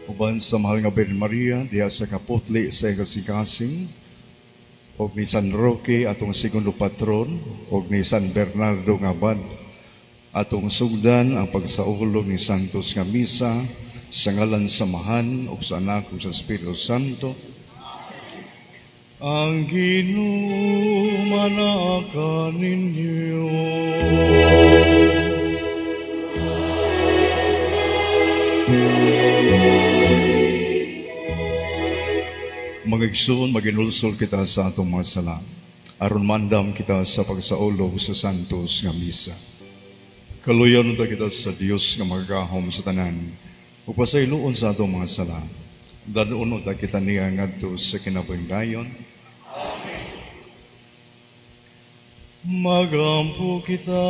Uban sa mahal nga Birhen Maria diha sa kaputli sa kasing-kasing, og ni San Roque atong segundo patron, og ni San Bernardo nga abad, atong sugdan ang pagsaulog ni Santos nga misa sa ngalan sa Amahan ug sa Anak ug sa Espiritu Santo. Ang Ginoo manaa kaninyo. Mga igsoon, maginulsol kita sa atong mga sala aron mandam kita sa pagsaulog sa Santos nga misa. Kaluyan unta kita sa Dios nga magagahom sa tanan ug pasayloon sa atong mga sala. Danon unta kita niya ngadto sa kinabuhing dayon. Amen. Magampo kita.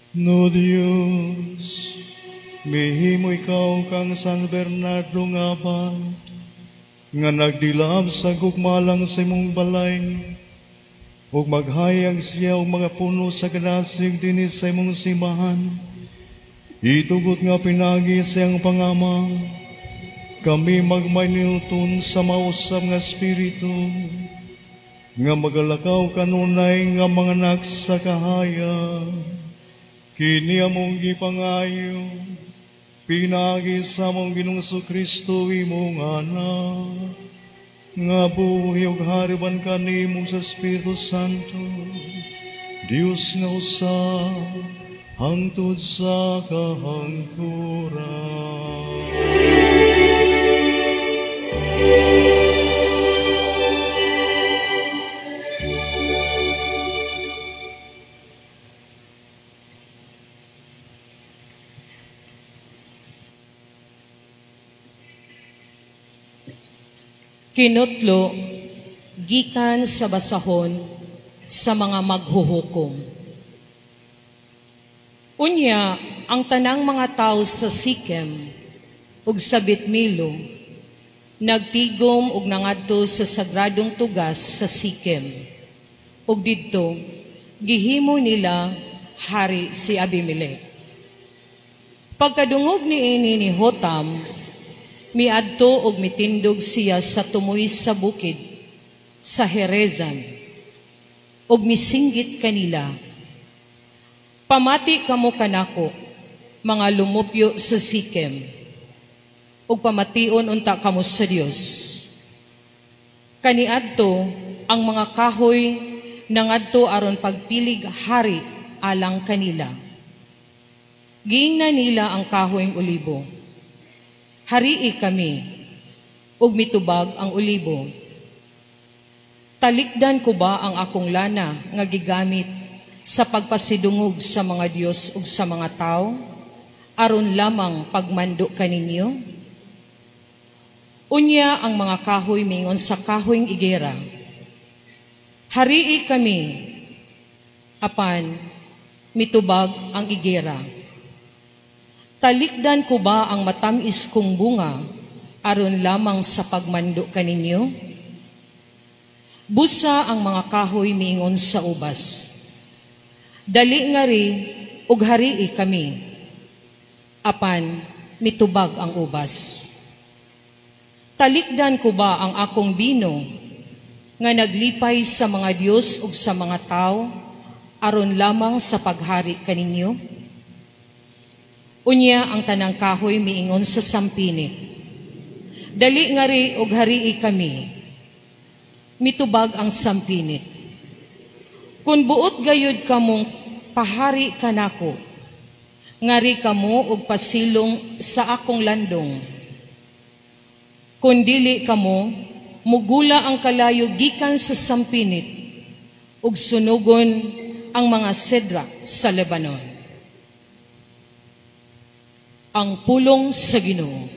No Dios, mihimo ikaw kang San Bernardo nga abad, nga nagdilab sa gugmalang sa imong balay, ug maghayag siya og mga puno sa kadasig dinhi sa imong simbahan. Itugot nga pinagi siyang pangama, kami magmaininuton sa mausap nga espiritu, nga magalakaw kanunay nga mga anak sa kahayag. Kini among gipangayo, pinagi sa among Ginoong Kristo imong anak, nga buhi ug hariban kanimo sa Espiritu Santo, Dios nga usa, hangtod sa kahangturan. Kinutlo, gikan sa basahon sa mga maghuhukom. Unya, ang tanang mga tao sa Sikem ug sa Betmilo nagtigom ug nangadto sa sagradong tugas sa Sikem. Ug didto gihimo nila hari si Abimelech. Pagkadungog niini ni Hotam, miadto og mitindog siya sa tumoy sa bukid sa Herezan, og misinggit kanila, "Pamati kamo kanako, mga lumupyo sa Sikem, ug pamation unta kamo sa Dios. Kaniadto ang mga kahoy nangadto aron pagpilig hari alang kanila. Giingnan nila ang kahoyng olibo, 'Harii kami,' ug mitubag ang olibo, 'Talikdan ko ba ang akong lana nga gigamit sa pagpasidungog sa mga Dios ug sa mga tao, aron lamang pagmando kaninyo?' Unya ang mga kahoy mingon sa kahoyng igera, 'Harii kami,' apan mitubag ang igera, 'Talikdan ko ba ang matamis kong bunga aron lamang sa pagmando kaninyo?' Busa ang mga kahoy miingon sa ubas, 'Dali ngari ug harii kami.' Apan mitubag ang ubas, 'Talikdan ko ba ang akong bino nga naglipay sa mga Dios ug sa mga tao aron lamang sa paghari kaninyo?' Unya ang tanang kahoy miingon sa sampinit, 'Dali ngari ug harii kami.' Mitubag ang sampinit, 'Kun buot gayud kamong pahari kanako, ngari kamo og pasilong sa akong landong. Kun dili kamo, mugula ang kalayo gikan sa sampinit ug sunugon ang mga sedra sa Lebanon." Ang pulong sa Ginoo.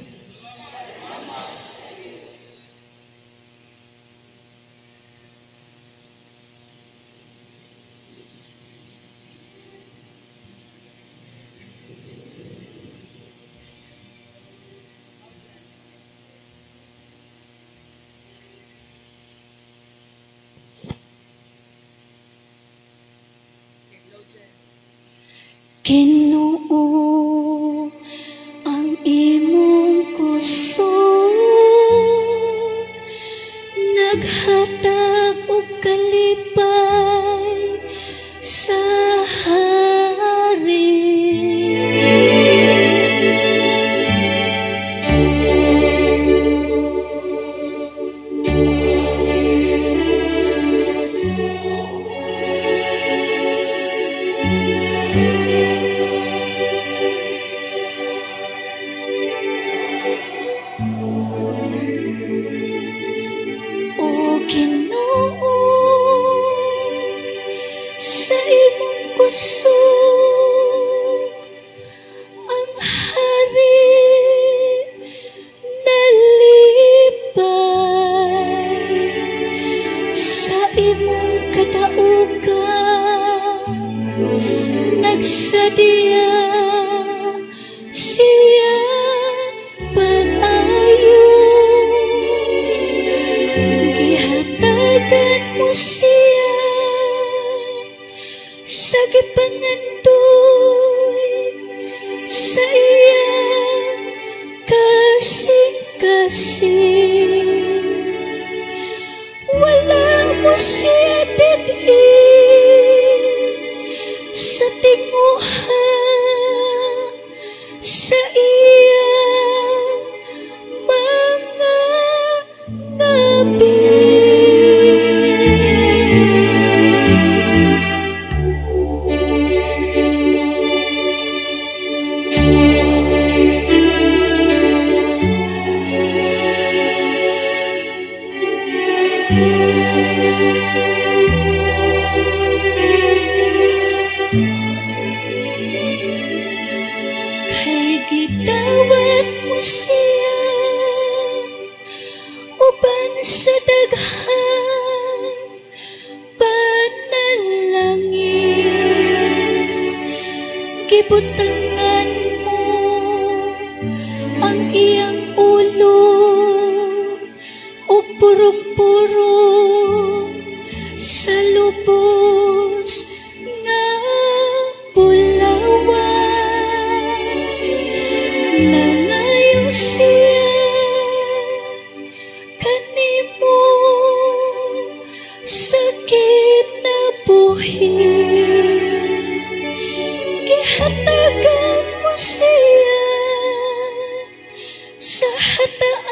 Ginoo, ang imong kusog naghatag og kalipay sa hari. O Ginoo, sa imong kusog ang hari nalipay, sa imong kataugan nagsadya siya pag-ayo. Gihatagan mo siya sa gipangandoy sa iyang kasing-kasing. Wala mo siya did-in sa tinguha sa iyang mga ngabi. Kay gidawat mo siya uban sa daghang panalangin. Gibutangan mo ang iyang ulo ug purong-purong sa lubos nga bulawan. Nangayo siya kanimo sa kinabuhi. Gihatagan mo siya sa hataas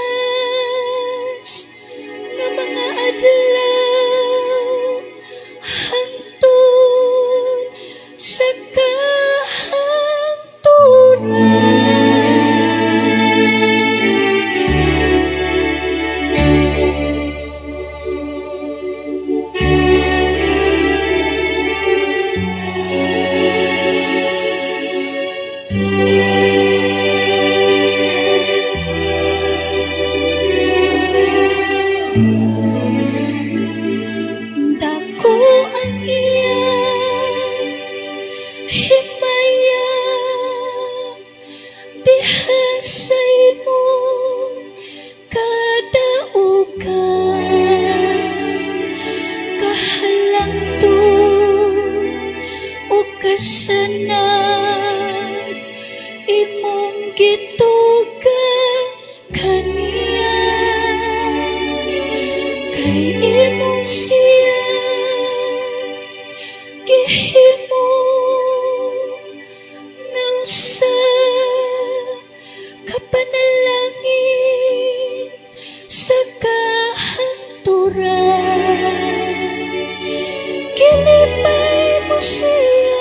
nga mga adlaw hangtod sa kahangturan. Dako ang iyang himaya diha sa imong kadaugan, kahalangdon ug kasanag imong gituga kaniya. Kay imong siya gihimo nga usa ka panalangin sa kahangturan. Gilipay mo siya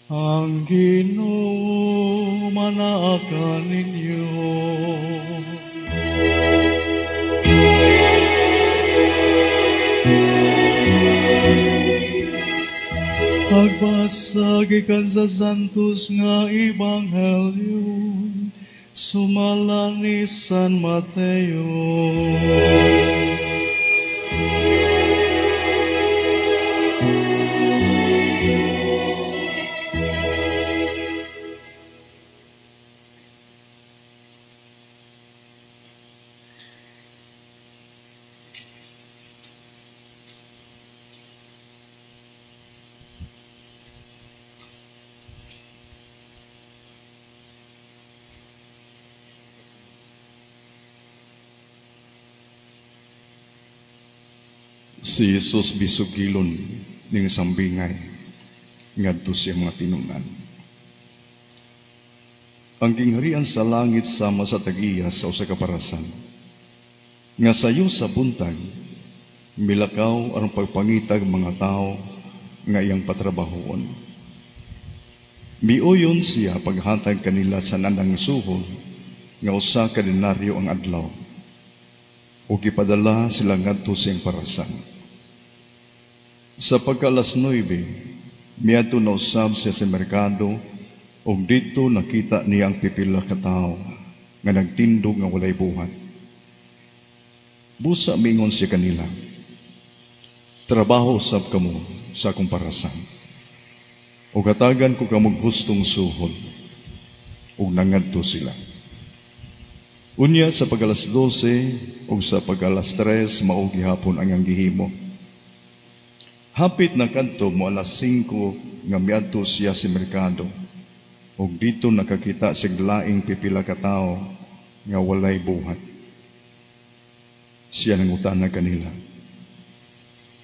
Ang Ginoo manaa kaninyo. Pagbasa gikan sa Santos nga Ebanghelyo sumala ni San Mateo. Si Jesus bisugilon ning sambingay ngadto sa mga tinunan. Ang gingharian sa langit sama sa tag-iya sa usa ka parasan. Nga sayo sa buntag milakaw aron pagpangitag mga tawo nga iyang patrabahoon. Miuyon siya paghatag kanila sa nanang suhol nga usa ka denaryo ang adlaw. O gipadala sila ngadto sa iyang parasan. Sa pagka-alas 9, miadto na usab siya sa merkado ug didto nakita niya ang pipila ka tawo nga nagtindog nga walay buhat. Busa mingon siya kanila, trabaho usab kamo sa akong parasan. Ug hatagan ko kamog gustong suhol. Ug nangadto sila. Unya sa pag-alas 12 ug sa pag-alas 3 mao gihapon ang iyang gihimo. Hapit na kadto mo alas 5 nga miadto siya sa merkado. Ug dito nakakita siya laing pipila ka tawo nga walay buhat. Siya nangutana kanila,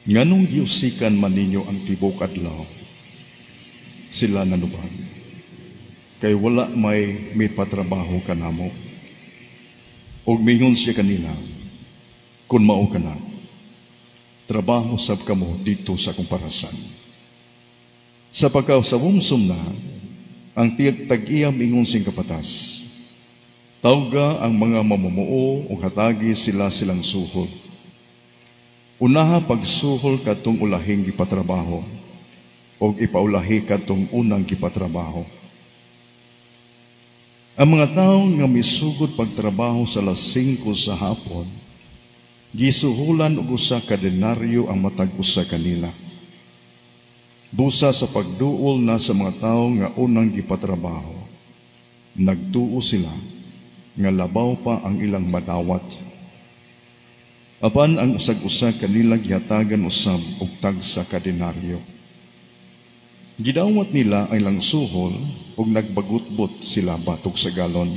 nganong giusikan man ninyo ang tibok adlaw? Sila nanubag, kay wala may mipatrabaho kanamo. Og mingon siya kanila, kun mao ka na, trabaho sab kamo dito sa akong parasan. Sa pagkasawumsum na, ang tag-iya mingon sing kapatas. Tawga ang mga mamumuo ug hatagi sila silang suhol. Unaha pagsuhol kadtong ulahing gipatrabaho ug ipaulahi kadtong unang gipatrabaho. Ang mga tawo nga misugod pagtrabaho sa alas 5 sa hapon, gisuhulan og usa ka denaryo ang matag usa kanila. Busa sa pagduol na sa mga tawo nga unang gipatrabaho, nagtuo sila nga labaw pa ang ilang madawat. Apan ang usag-usa kanila gihatagan usab og tagsa ka denaryo. Gidawat nila ang ilang suhol ug nagbagutbot sila batok sa galon.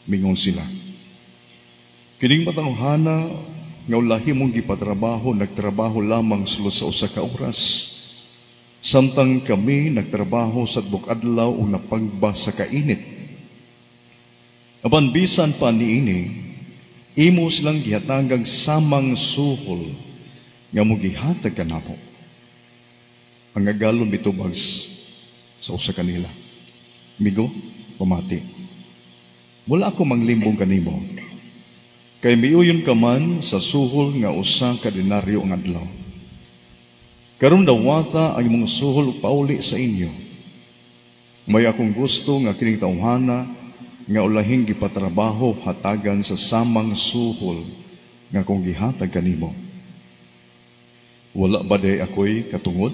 Mingon sila, kining matawhana nga ulahi mong gipatrabaho, nagtrabaho lamang sulod sa usa ka oras. Samtang kami nagtrabaho sa tibok adlaw ug napagba sa kainit. Apan bisan pa niini, imo silang gihatagag samang suhol nga mogihatag kanamo. Ang agalon mitubag sa usa kanila, migo, pamati. Wala ako manglimbong kanimo. Kay miuyon ka man sa suhol nga usa ka denaryo ang adlaw. Karon dawata ang imong suhol pauli sa inyo. May akong gusto nga kining tawhana nga ulahing gipatrabaho hatagan sa samang suhol nga kung gihatag kanimo. Wala ba day ako'y katungod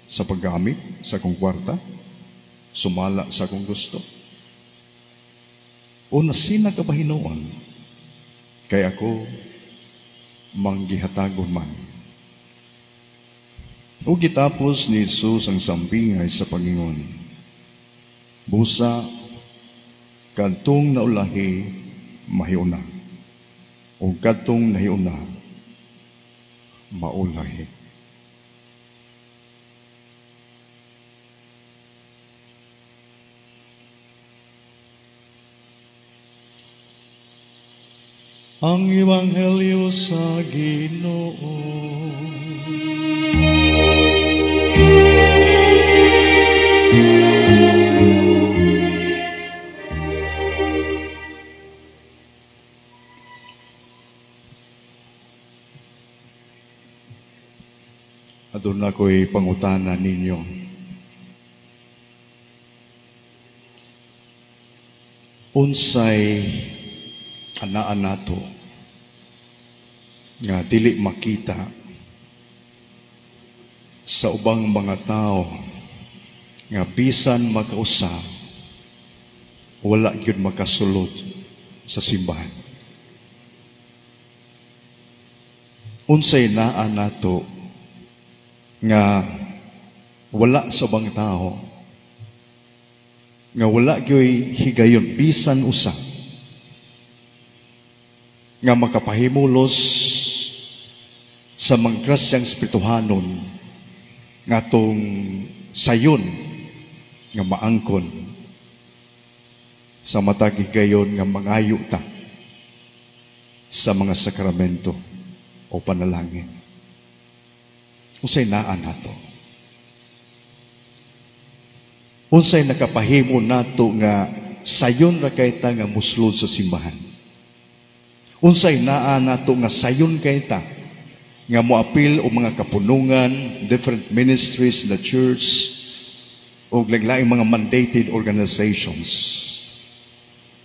sa paggamit sa akong kwarta, sumala sa akong gusto? O nasina ka ba hinuon, kay ako manggihatagon man. O gitapos ni Jesus ang sambingay sa Panginoon, busa kadtong naulahi mahiuna, o kadtong nahiuna maulahi. Ang Ebanghelyo sa Ginoo. Doon ako'y pangutana ninyo. Unsay anaan nato nga dili makita sa ubang mga tao nga bisan makausa wala gyud makasulod sa simbahan? Unsay naa nato nga wala sa ubang tao nga wala gyoy higayon bisan usa nga makapahimulos sa mga grasyang espirituhanon nga atong sayon nga maangkon sa matag higayon nga mangayo ta sa mga sakramento o panalangin? Unsay naa nato? Unsay nakapahimo nato nga sayon ra kay ta nga musulod sa simbahan? Unsay naa nato nga sayon kay ta nga moapil og mga kapunungan, different ministries in the church, o laing mga mandated organizations?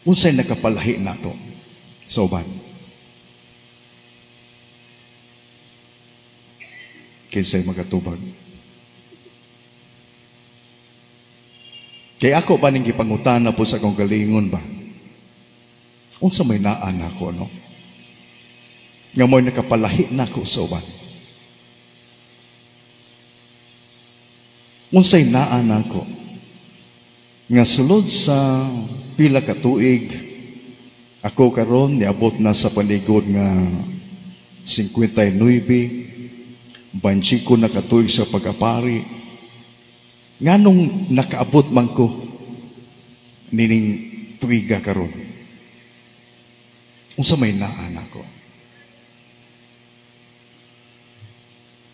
Unsay nakapalahi nato sa uban? Kinsay magatubag? Kay ako ba ning gipangutana po sa akong galingon ba? Unsa may naa nako, no? Nga mo'y nakapalahi nako sa uban. Unsay naa nako nga sulod sa pila ka tuig ako karon niabot na sa panigod nga 59, 25 na katuig sa pag-apari. Nganong nakaabot man ko nining tuiga karon? Unsa may naa nako?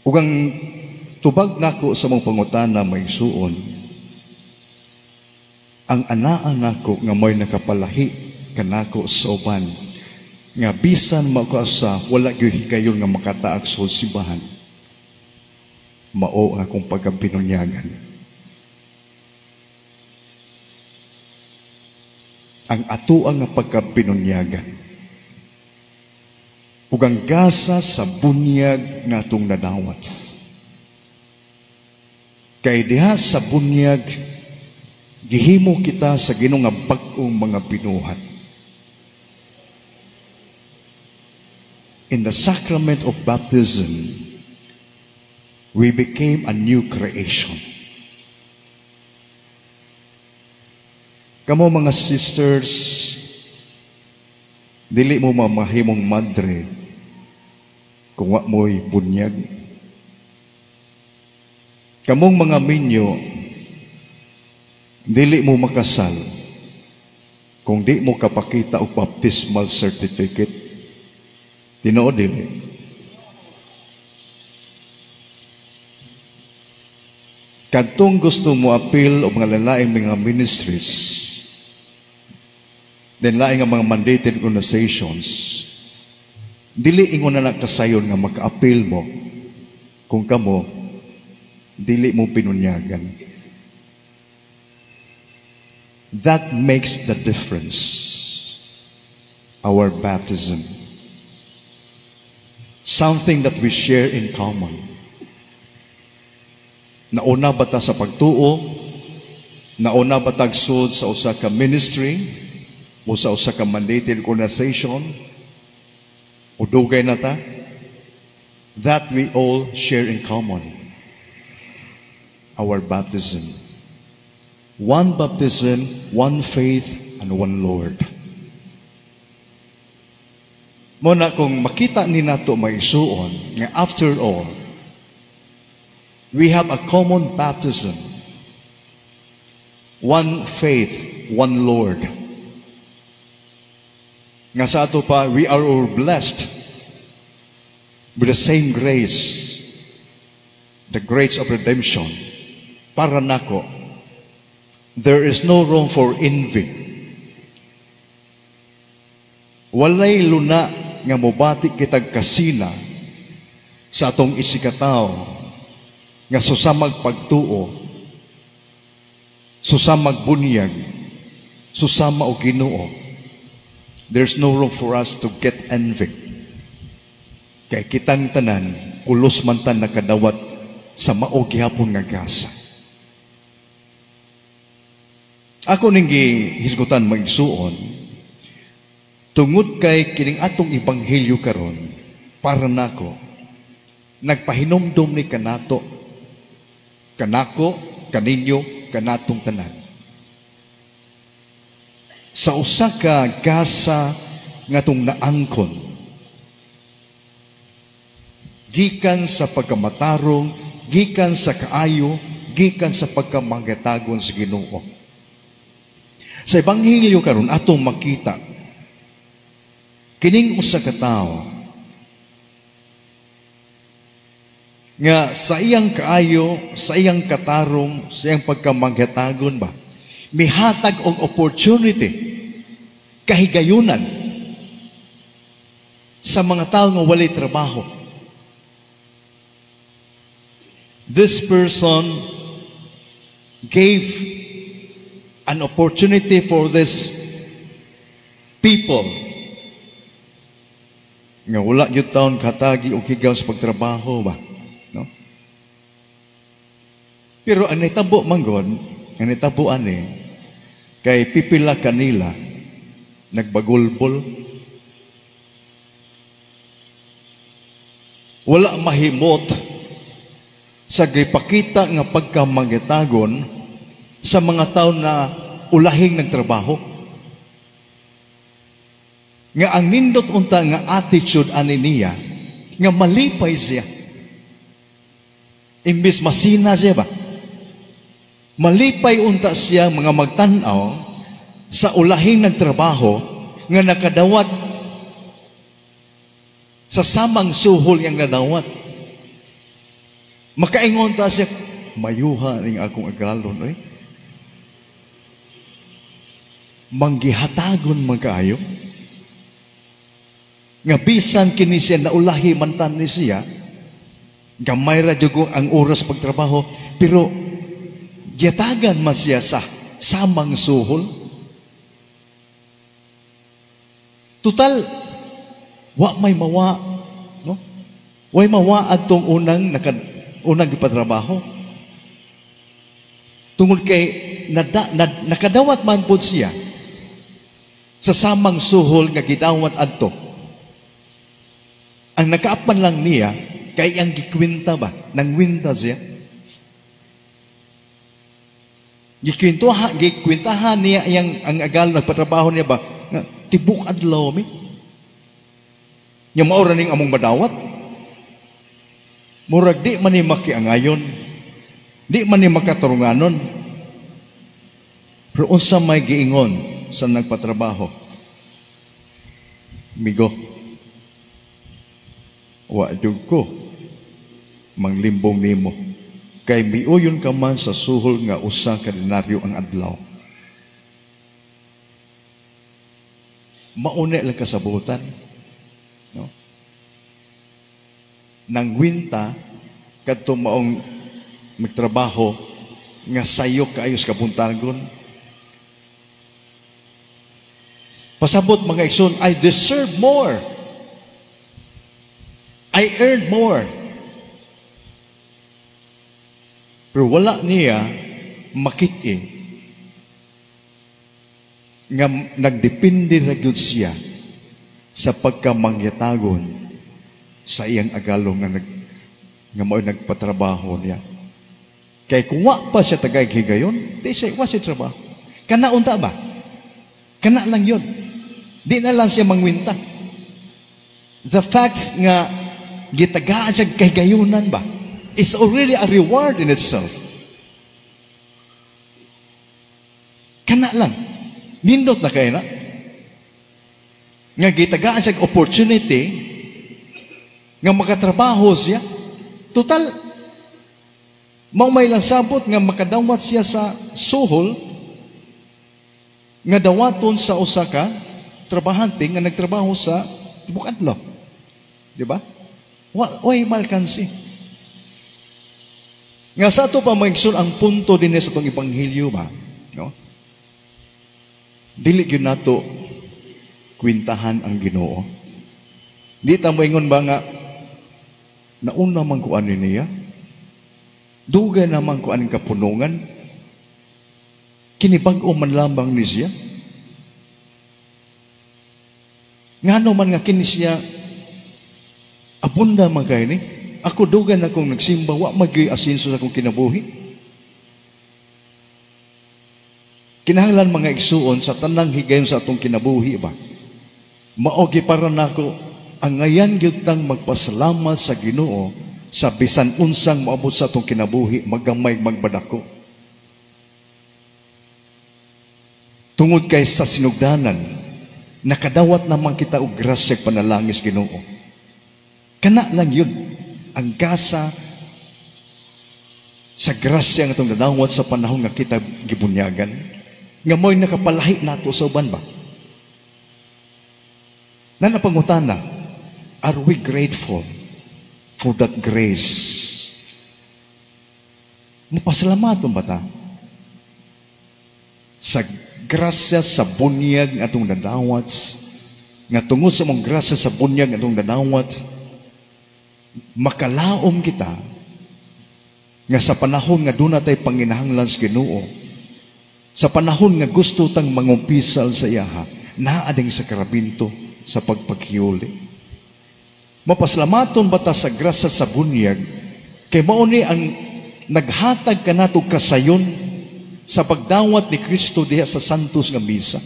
Ug ang tubag nako sa mong pangutana, may suon, ang anaa nako nga mo'y nakapalahi kanako sa uban nga bisan makausa wala gyud higayon nga makataak sa simbahan, mao ang akong pagkabinunyagan. Ang atoang nga pagkabinunyagan ug ang gasa sa bunyag ngatong nadawat. Kay diha sa bunyag gihimo kita sa Ginoo nga bag-ong mga binuhat. In the sacrament of baptism, we became a new creation. Kamo mga sisters, dili mo mamahimong madre kung wa mo'y bunyag. Kamong mga minyo, dili mo makasal kung di mo kapakita og baptismal certificate. Tinuod dili? Kadtong gusto mo appeal og mga lalaing mga ministries, then laing nga mga mandated organizations, dili ingon na nakasayon nga maka-appeal mo kung kamo dili mo pinunyagan. That makes the difference. Our baptism. Something that we share in common. Nauna ba ta sa pagtuo? Nauna ba tagsud sa usa ka ministry? O sa usa ka mandated organization? O dugay na ta? That we all share in common. Our baptism. One baptism, one faith, and one Lord. Muna kung makita ni nato maisuon, nga after all, we have a common baptism. One faith, one Lord. Nga sa ato pa, we are all blessed with the same grace, the grace of redemption. Para nako, there is no room for envy. Walay luna nga mobati kitag kasina sa atong isikataw Nga susamag pagtuo, susamag bunyag, susama og Ginoo, there's no room for us to get envy. Kay kitang tanan, pulos man tan nakadawat sa mao gihapon nga gasa. Ako ning gihisgutan, mga igsuon, tungod kay kining atong ebanghelyo karon, para nako nagpahinumdum ni kanato, kanako, kaninyo, kanatong tanan, sa usa ka gasa nga atong naangkon gikan sa pagkamatarong, gikan sa kaayo, gikan sa pagkamangatagon sa Ginoo. Sa ebanghelyo karon atong makita kining usa ka tawo nga sa iyang kaayo, sa iyang katarong, sa iyang pagkamanghatagon ba, mihatag og opportunity, kahigayunan sa mga tao nga walay trabaho. This person gave an opportunity for this people nga wala gyud taon katagi og higaw sa pagtrabaho ba, no? Pero ang nitabo manggod, ang nitabo ani kay pipila kanila nagbagulbol, wala mahimot sa gipakita nga pagkamangitagon sa mga tao na ulahing nagtrabaho. Nga ang nindot unta nga attitude ani niya, nga malipay siya. Imbis masina siya ba? Malipay unta siya mga magtan-aw sa ulahing nagtrabaho nga nakadawat sa samang suhol niyang nadawat. Makaingon ta siya, mayuha ning akong agalon, oy. Manggihatagon man kaayo. Nga bisan kini siya naulahi man tan ni siya, gamay ra jud ang oras pagtrabaho, pero gihatagan man siya sa samang suhol. Total, wa may mawa, no? Way mawa adtong unang gipatrabaho. Tungod kay nakadawat man pod siya sa samang suhol nga gidawat adto. Ang nakaapan lang niya kay ang gikwenta ba, nangwinta siya. Gikwentahan niya yang ang agal nagpatrabaho niya ba, nga tibok adlaw mi. Nya mao ra ning among madawat. Murag di man ni makiangayon, di man ni makaturunganon. Pero unsa may giingon sa nagpatrabaho? Migo, wa jud ko manglimbong nimo, kay miuyon ka man sa suhol nga usa ka denaryo ang adlaw. Mauna lang kasabutan, no? Nangwinta kadto maong magtrabaho nga sayo kaayo sa kabuntagon. Pasabot mga igsoon, I deserve more. I earned more. Pero wala niya makit-i nga nagdepende ra gyud siya sa pagkamangyatagon sa iyang agalong nga mao'y nagpatrabaho niya. Kay kung wa pa siya tagay higayon, di siya, wa siya trabaho. Kana unta ba? Kana lang yun. Di na lang siya mangwinta. The facts nga gitagaan siya kahigayonan ba is already a reward in itself. Kana lang. Nindot na kay na. Nga gitagaan siya opportunity nga makatrabaho siya. Total, mao may lang sabot nga makadawat siya sa suhol nga dawaton sa usa ka trabahante nga nagtrabaho sa tibok adlaw. Di ba? Way malkansi. Nga sa ato pa, mga igsoon, ang punto din sa atong ebanghelyo ba, no? Dili gyud nato kwintahan ang Ginoo. Di ta moingon ba nga nauna man ko ani niya? Dugay naman ko aning kapunungan. Kini bag-o man lamang ni siya. Ngano man nga kini siya abunda man kay ni? Ako dugay na akong nagsimba, wa magyoy asinso sa akong kinabuhi. Kinahanglan, mga igsuon, sa tanang higayon sa atong kinabuhi ba? Mao para nako ang ngayan gyud tang magpasalamat sa Ginoo sa bisan unsang moabot sa atong kinabuhi, magamay magbadako. Tungod kay sa sinugdanan, nakadawat naman kita og grasya panalangis Ginoo. Kana lang yun ang gasa sa grasya nga atong nadawat sa panahon nga kita gibunyagan, nga mo'y nakapalahi nato sa uban ba? Na napangutana, are we grateful for that grace? Mapasalamaton ba ta sa grasya sa bunyag nga atong nadawat, nga tungod sa mong grasya sa bunyag nga atong nadawat, makalaom kita nga sa panahon nga duna tay panginahanglan sa Ginoo, sa panahon nga gusto tang mangumpisal sa iyaha, naa ding sakrabinto sa pagpaghiuli? Mapasalamaton ba ta sa grasya sa bunyag kay mao ni ang naghatag kanato kasayon sa pagdawat ni Kristo diha sa Santos nga Misa?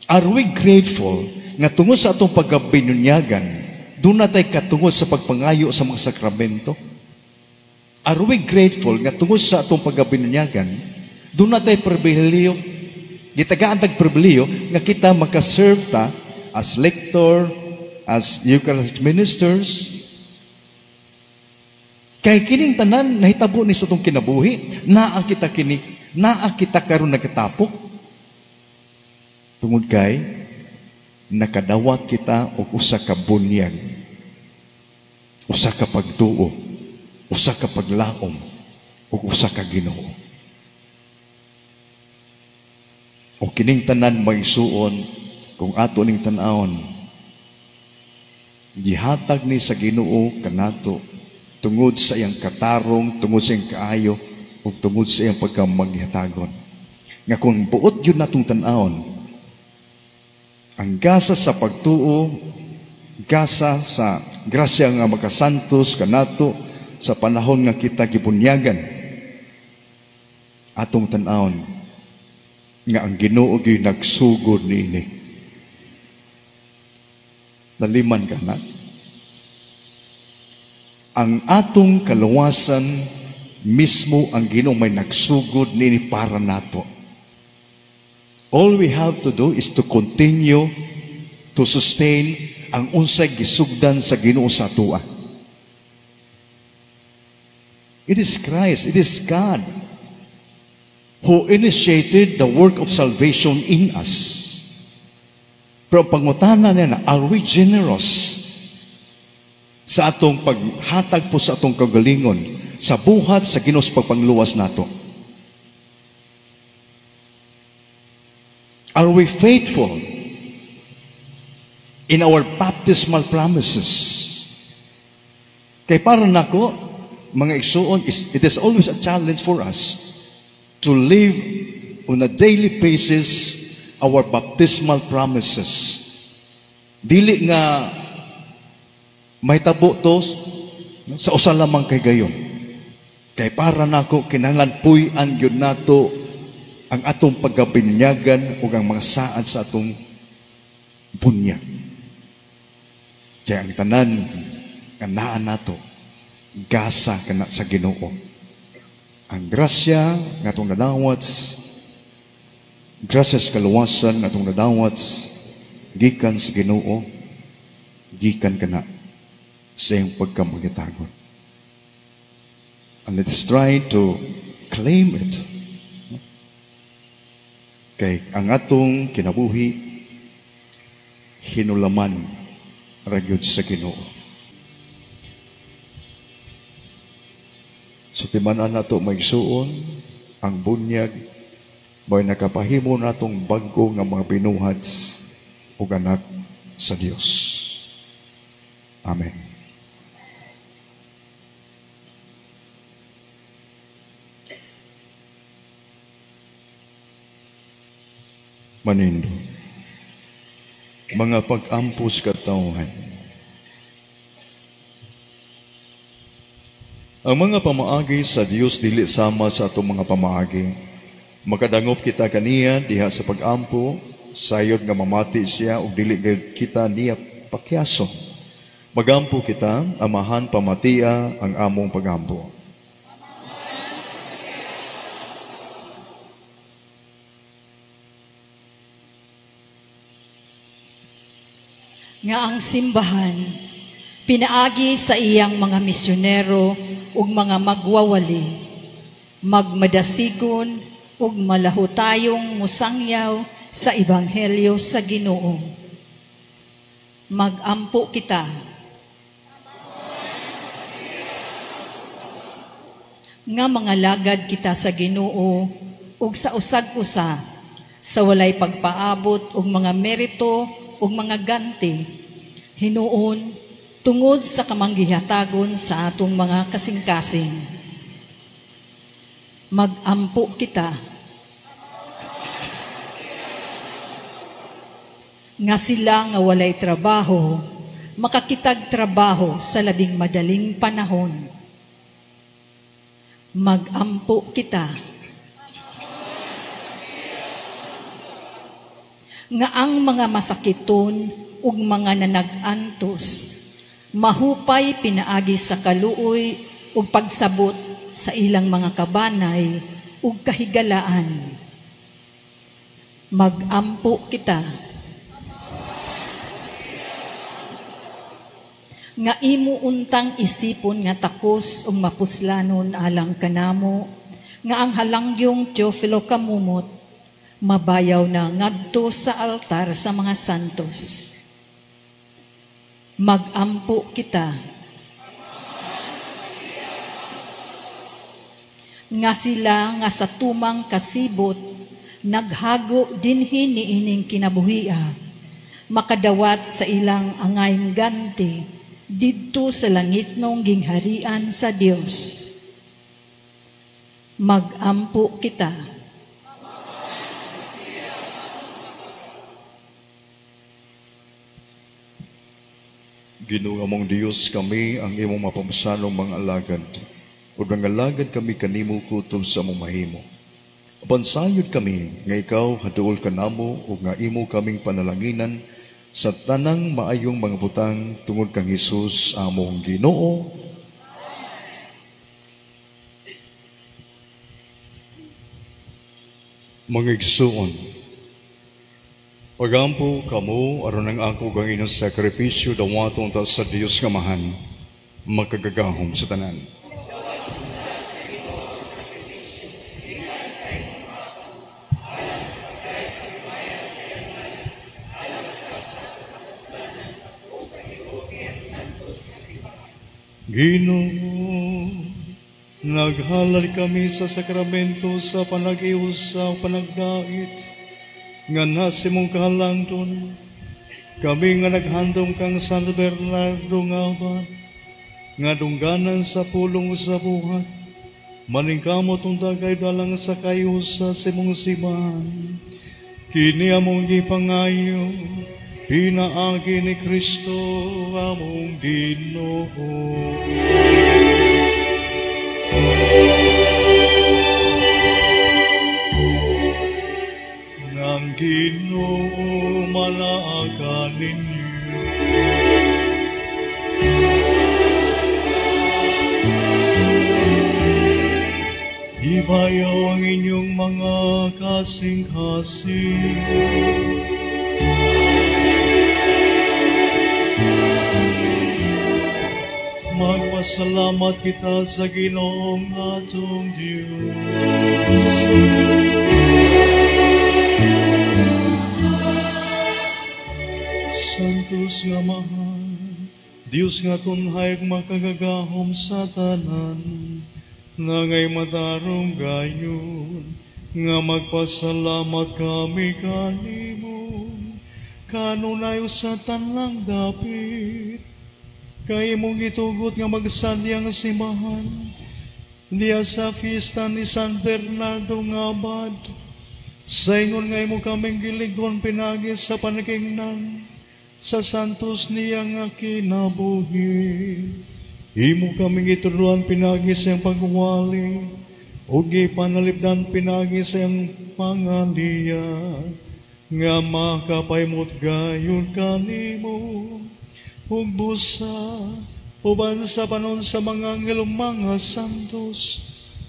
Are we grateful nga tungod sa atong pagkabinunyagan, duna tay katungod sa pagpangayo sa mga sakramento? Are we grateful nga tungod sa atong pagkabinunyagan, duna tay pribilehiyo, gitagaan tag pribilehiyo nga kita makaserve ta as lector, as Eucharistic ministers? Kay kining tanan nahitabo ni sa atong kinabuhi, naa kita kini, naa kita karon nagkatapok. Tungod kay nakadawat kita og usa ka bunyag, usa ka pagtuo, usa ka paglaom, ug usa ka Ginoo. O kining tanan maisuon kung ato ning tan-awon, gihatag ni sa Ginoo kanato tungod sa iyang katarong, tungod sa iyang kaayo, ug tungod sa iyang pagkamaghatagon. Nga kung buot yun natong tan-awon, ang gasa sa pagtuo, gasa sa grasya nga makasantos kanato sa panahon nga kita gibunyagan, atong tan-awon nga ang Ginoo gyud nagsugod niini. Naliman ka na. Ang atong kaluwasan mismo ang Ginoo may nagsugod niini para nato. All we have to do is to continue to sustain ang unsay gisugdan sa Ginoo sa atoa. It is Christ, it is God who initiated the work of salvation in us. Pero pangutana niya na, are we generous sa atong paghatag po sa atong kagalingon sa buhat sa Ginoo sa pagpangluwas nato? Are we faithful in our baptismal promises? Kay para nako, mga igsuon, it is always a challenge for us to live on a daily basis our baptismal promises. Dili nga mahitabo to sa usa lamang kay gayon. Kay para nako, kinahanglan puy-an gyud nato ang atong pagkabinyagan ug ang mga saad sa atong bunyag. Kaya ang tanan nga naa nato, gasa kana sa Ginoo. Ang grasya nga atong nadawat, grasya sa kaluwasan nga atong nadawat, gikan sa Ginoo, gikan kana sa iyang pagkamagitagon. And let us try to claim it. Kay ang atong kinabuhi, hinulaman ra gyud sa Ginoo. So timan-an nato maigsuon ang bunyag mo'y nakapahimo natong bag-o nga mga binuhat ug anak sa Dios. Amen. Manindo, mga pag-ampos katawhan. Ang mga pamaagi sa Dios dili sama sa atong mga pamaagi. Makadangop kita kaniya diha sa pag-ampo, sayod nga mamati siya ug dili gayud kita niya pakyaso. Magampo kita, amahan pamatia ang among pagampo. Nga ang simbahan pinaagi sa iyang mga misyonero ug mga magwawali, magmadasigon ug malahutayong musangyaw sa ebanghelyo sa Ginoo. Magampo kita. Nga mga lagad kita sa Ginoo ug sa usag-usa sa walay pagpaabot ug mga merito ug mga ganti, hinuon tungod sa kamanggihatagon sa atong mga kasing-kasing. Magampo kita. Nga sila nga walay trabaho, makakitag trabaho sa labing madaling panahon. Magampo kita. Nga ang mga masakiton ug mga nanag-antos, mahupay pinaagi sa kaluoy ug pagsabot sa ilang mga kabanay ug kahigalaan. Magampo kita. Nga imo untang isipon nga takos ug mapuslanon alang kanamo, nga ang halangyong Teofilo Camomot mabayaw na ngadto sa altar sa mga santos. Magampo kita. Nga sila nga sa tumang kasibot naghago dinhi niining kinabuhia, makadawat sa ilang angayng ganti didto sa langitnong gingharian sa Dios. Magampo kita. Ginoo among Dios, kami ang imong mapamsanong mga alagad. Ug nangalagad kami kanimo kutob sa among mahimo. Apan sayod kami nga ikaw haduol kanamo ug nga imo kaming panalanginan sa tanang maayong mga butang tungod kang Hesus among Ginoo. Mga igsoon, pagampo kamo aron ang ako kang inyong sakripisyo dawaton ta sa Dios nga Amahan, makagagahom sa tanan. Ginoo, naghalad kami sa sakramento sa panag-iusa o panagdait nga nasa imong kahalangdon. Kami nga naghandom kang San Bernardo nga abad, nga dungganan sa pulong sa buhat, maningkamot unta kay dalang sa kayusa sa imong simbahan. Kini among gipangayo, pinaagi ni Kristo among Ginoo. Ang Ginoo malaakan ninyo. Ibayaw ang inyong mga kasing-kasing. Magpasalamat kita sa Ginoong atong Diyos. Santos nga mahal, Diyos nga tunhay makagagahom sa tanan, Nangay matarong gayon, nga magpasalamat kami kanimo, kanunay sa tanang dapit, kay imong gitugot nga magsadyang simbahan, diya sa fiesta ni San Bernardo nga abad, sa ingon nga imo kaming giligdon pinagi sa panakingnan, sa santos niya nga kinabuhi. Imo kaming gitudloan pinagi sa iyang pagwali, ug gipanalipdan pinagi sa iyang pangaliya, nga makapaimot gayon kanimo, ug busa, uban sa panon sa mga anghel ug mga santos,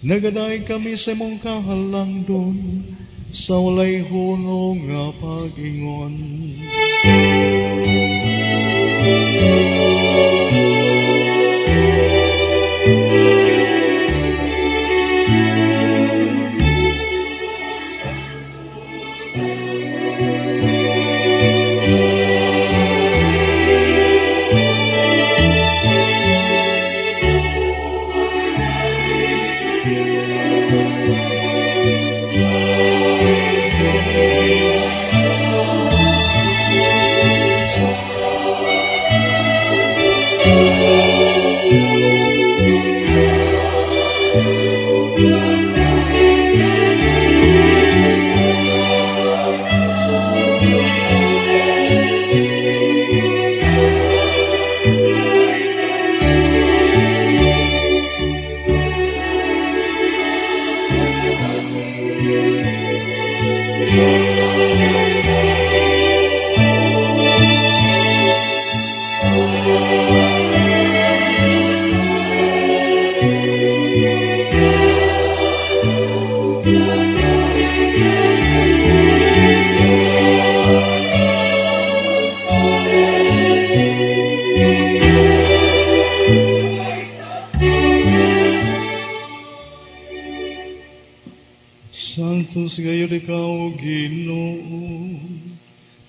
nagadaig kami sa imong kahalangdon, sa walay hunong nga pag-ingon. Santos gayon ikaw, Ginoo,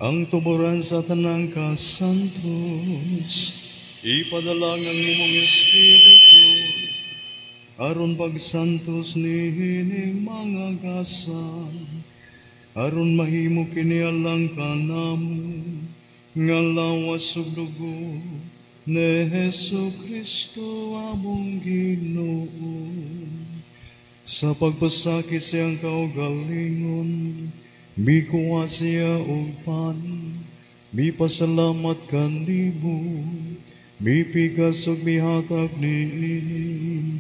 ang tuburan sa tanang kasantos. Ipadala ang imong espiritu aron pagsantos niining mga gasa, aron mahimo kini alang kanamo nga lawas ug dugo ni Hesus Kristo among Ginoo. Sa pagpasakit siyang kaugalingon, mikuha siya og pan, mipasalamat kanimo, mipigas ug mihatag niini,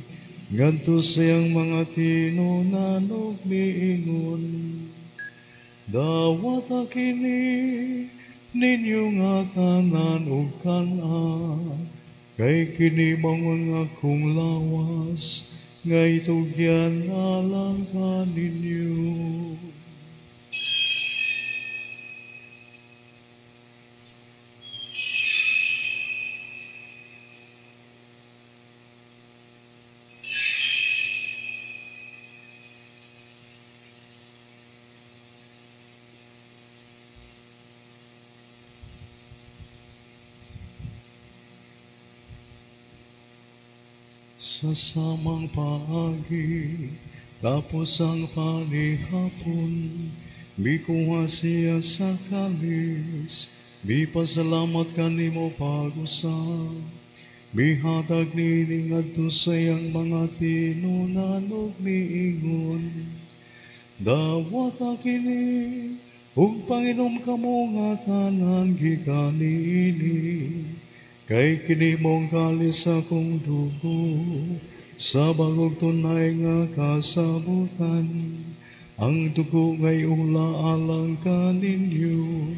ngadto siyang mga tinunan ug miingon, dawata kini ninyo nga tanan ug kan-a, kay kini mao ang akong lawas, nga itugyan alang kaninyo. Sa samang paagi, tapos ang panihapon, mikuha siya sa kalis, mipasalamat kanimo pag-usab, mihatag niini ngadto sa iyang mga tinunan ug miingon, dawata kini ug panginom kamo nga tanan gikan niini, kay kini mong kalis akong dugo, sa bagong tunay nga kasabutan, ang dugo ngay ula alang kaninyo,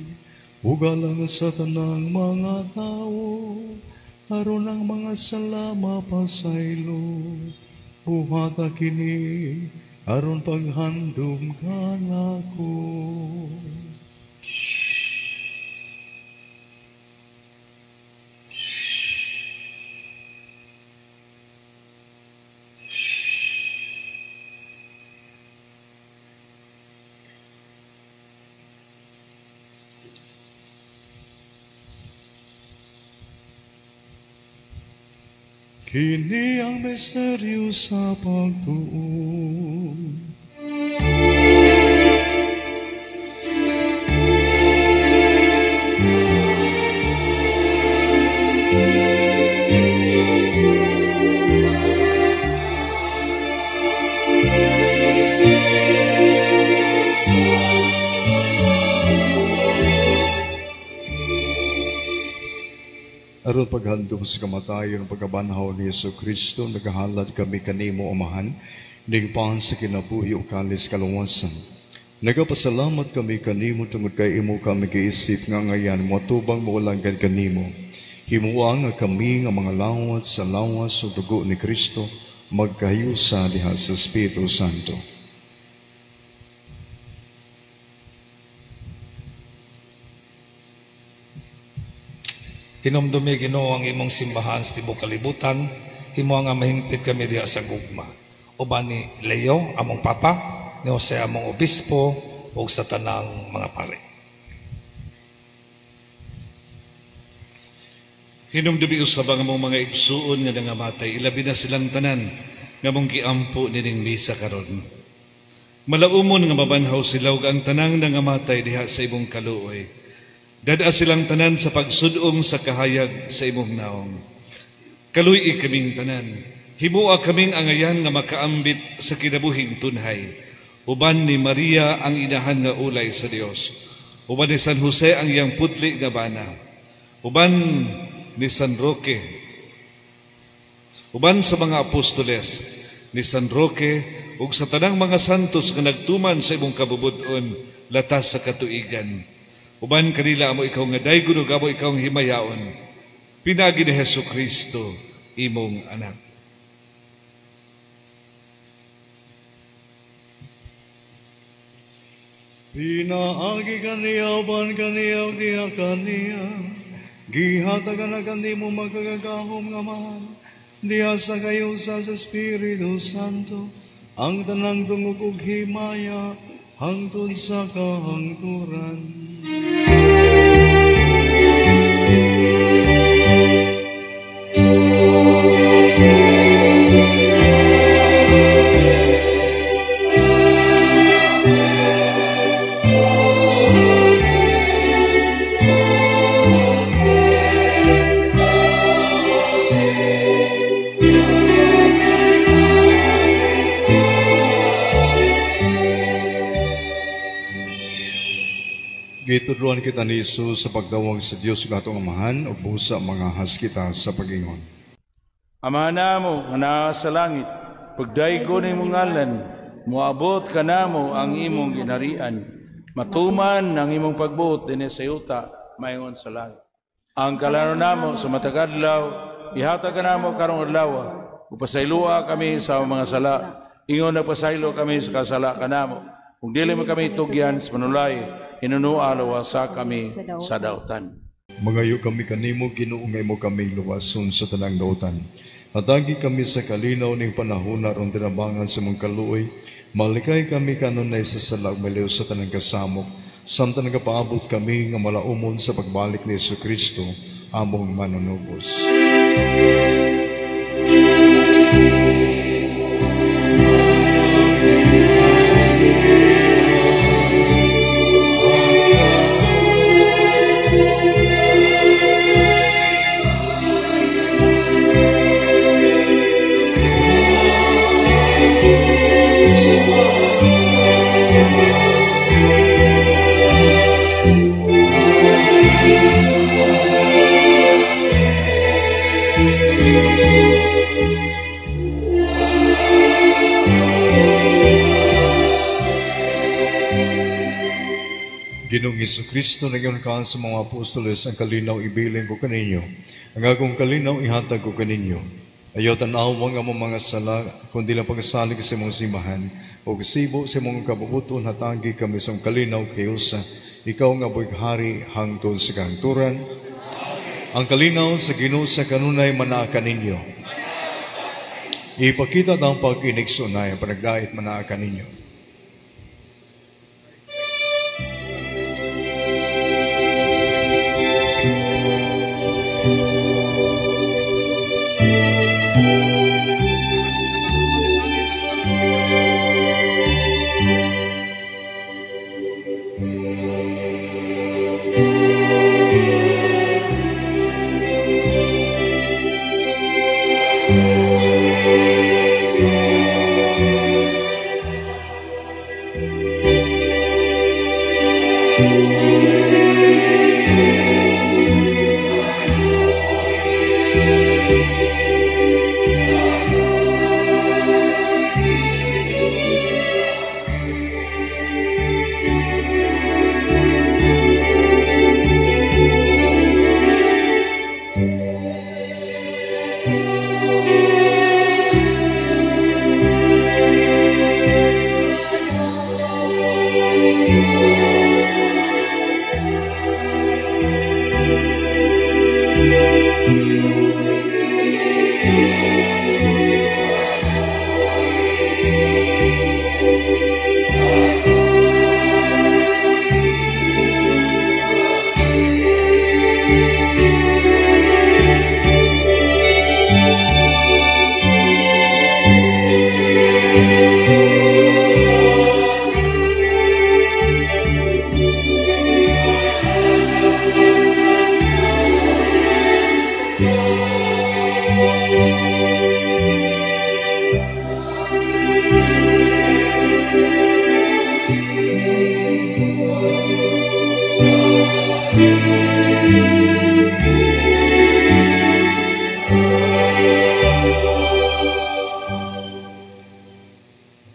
ug alang sa tanang mga tao, aron ang mga salama pasaylo, buhata kini, aron paghandom kanako. Kini ang misteryo sa pagtuo. Aron paghandom sa kamatayon ng pagkabanhaw ni Hesus Kristo, nagahalad kami kanimo, Amahan, nigpahan sa kinabuhi o kalis kaluwasan. Nagapasalamat kami kanimo tungod kay imo kami giisip nga ngayan moatubang moulanggan kanimo. Himua nga kami nga mga lawat sa lawas ug dugo ni Kristo magkahiyusa diha sa Espiritu Santo. Hinumdumi Ginoo ang imong simbahan sa tibuok kalibutan, himo nga mahingpit kami diha sa gugma. Uban ni Leo among papa, ni Jose among obispo ug sa tanang mga pare. Hinumdumi usab ang among mga igsuon nga nangamatay, ilabi na silang tanan nga among giampo nining misa karon. Malaumon nga mabanhaw sila ug ang tanang nangamatay diha sa imong kaluoy. Dada silang tanan sa pagsudong sa kahayag sa imong naong. Kaluy-i kaming tanan, himua kaming angayan nga makaambit sa kinabuhing tunhay. Uban ni Maria ang inahan nga ulay sa Dios. Uban ni San Jose ang iyang putli nga bana. Uban ni San Roque. Uban sa mga apostoles ni San Roque ug sa tanang mga santos nga nagtuman sa imong kabubut-on latas sa katuigan. Uban kanila amo ikaw nga daygon ug amo ikaw nga himayaon. Pinaagi ni Hesus Kristo imong anak. Pinaagi kaniya uban kaniya ug diha kaniya, gihatagan na kanimo magkagagahom nga Amahan, diha sa kayusa sa Espiritu Santo, ang tanang dungog ug himaya hangtod sa kahangturan. Gitudloan kita ni Jesus sa pagdawag sa Dios nga atong Amahan ug busa mga has kita sa pag-ingon. Ama namo nga naa sa langit, pagdaygon imong ngalan, moabot kanamo ang imong ginharian. Matuman ang imong pagbuot dinhi sa yuta maingon sa langit. Ang kalano namo sa matag adlaw ihatag kanamo karong adlaw, ug pasayloa kami sa mga sala, ingon nagpasaylo kami sa kasala kanamo. Ug dili man kami tugyan sa panulay, hinunua luwasa kami sa dautan. Mangayo kami kanimo, Ginoo, nga imo kami luwason sa tanang dautan. Hatagi kami sa kalinaw ning panahon aron tinabangan sa mong kaluoy. Malikay kami kanunay sa sala ug maliw sa tanang kasamok, samtang nagapaabot kami nga malaumon sa pagbalik ni Jesucristo among manunubos. Ginoong Jesucristo, nagyon ka sa mga apostoles, ang kalinaw ibilin ko kaninyo. Ang akong kalinaw ihatag ko kaninyo. Ayaw tan-aw ang among mga sala, kundi lang pagsalig sa imong simbahan. O sibo sa imong kabubuton, hatagi kami sa kalinaw kayusa. Ikaw nga buighari hangtod sa kahangturan. Ang kalinaw sa Ginoo sa kanunay manaa kaninyo. Ipakita ang pag-inigsunay, ang panagdait manaa kaninyo.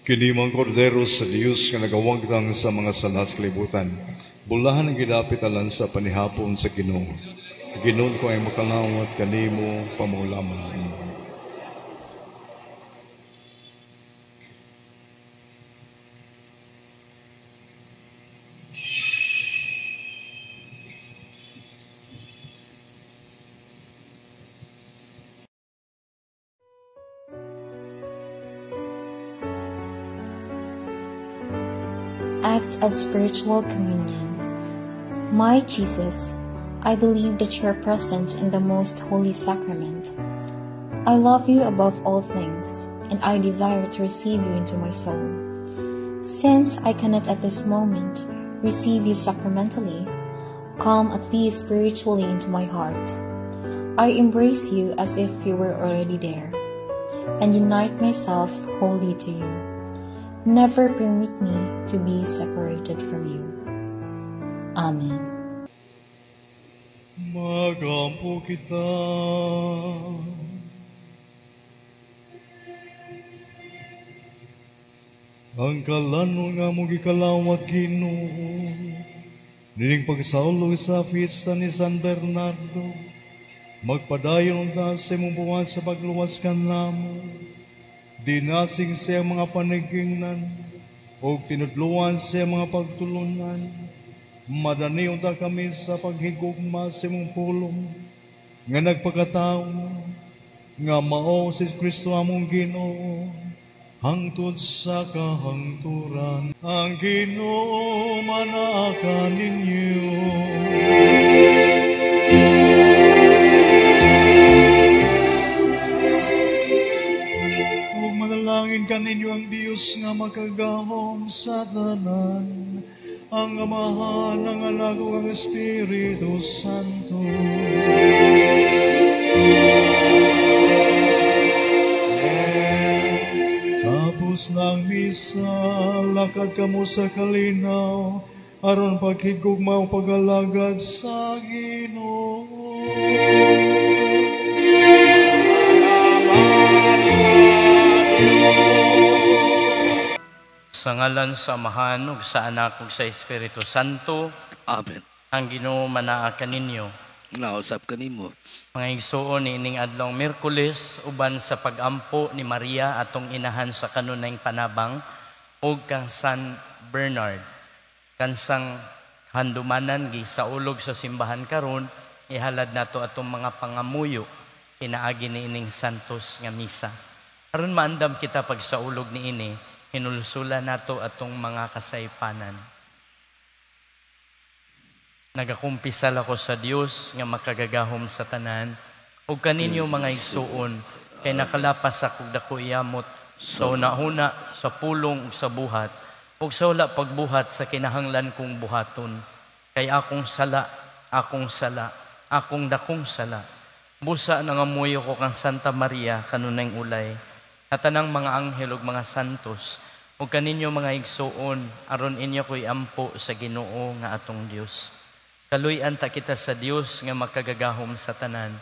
Kini mga kordero sa Dios nga nagawagtang sa mga sala sa kalibutan. Bulahan ang gidapit alan sa panihapon sa Ginoo. Ginoo ko ay makalawat kanimo pamulaman. Act of Spiritual Communion. My Jesus, I believe that you are present in the Most Holy Sacrament. I love you above all things, and I desire to receive you into my soul. Since I cannot at this moment receive you sacramentally, come at least spiritually into my heart. I embrace you as if you were already there, and unite myself wholly to you. Never permit me to be separated from you. Amen. Magampo kita. Ang kalano nga mong gikalawat Ginoo, nining pagsaulog sa fiesta ni San Bernardo, magpadayon ta sa imong buhat sa pagluwas kanamo. Dinasing siya mga panigingnan, o tinudluan siya mga pagtulunan. Madaniyon ta kami sa paghigugma sa imong pulong, nga nagpakatao, nga mao si Kristo among Ginoo, hangtod sa kahangturan. Ang Ginoo manaa kaninyo. Ug manalangin kaninyo ang Dios nga makagahom sa tanan, ang Amahan, ang Anak ug ang Espiritu Santo. Tapos ng misa, lakad kamo sa kalinaw, aron paghigugma o pag-alagad sa Ginoo. Salamat sa Dios. Sa ngalan sa Amahan ug sa Anak ug sa Espiritu Santo. Amen. Ang Ginoo manaa kaninyo. Nausap kanimo. Mga igsuon niining adlawng Miyerkules uban sa pagampo ni Maria atong inahan sa kanunayng panabang ug kang San Bernard. Kansang handumanan gisaulog sa simbahan karon, ihalad nato atong mga pangamuyo pinaagi niining santos nga misa. Aron maandam kita pagsaulog niini, hinulsula nato atong mga kasaypanan. Nagakumpisal ako sa Dios nga makagagahom sa tanan ug kaninyo mga igsuon, kay nakalapas akog dako iyamot sa una-una, sa pulong ug sa buhat, ug sa wala pagbuhat sa kinahanglan kong buhaton. Kay akong sala, akong sala, akong dakong sala. Busa nangamuyo ko kang Santa Maria kanunayng ulay, at tanang mga anghel ug mga santos, ug kaninyo mga igsuon, aron inyo ko'y ampo sa Ginoo nga atong Dios. Kaluy-an ta kita sa Dios nga makagagahom sa tanan,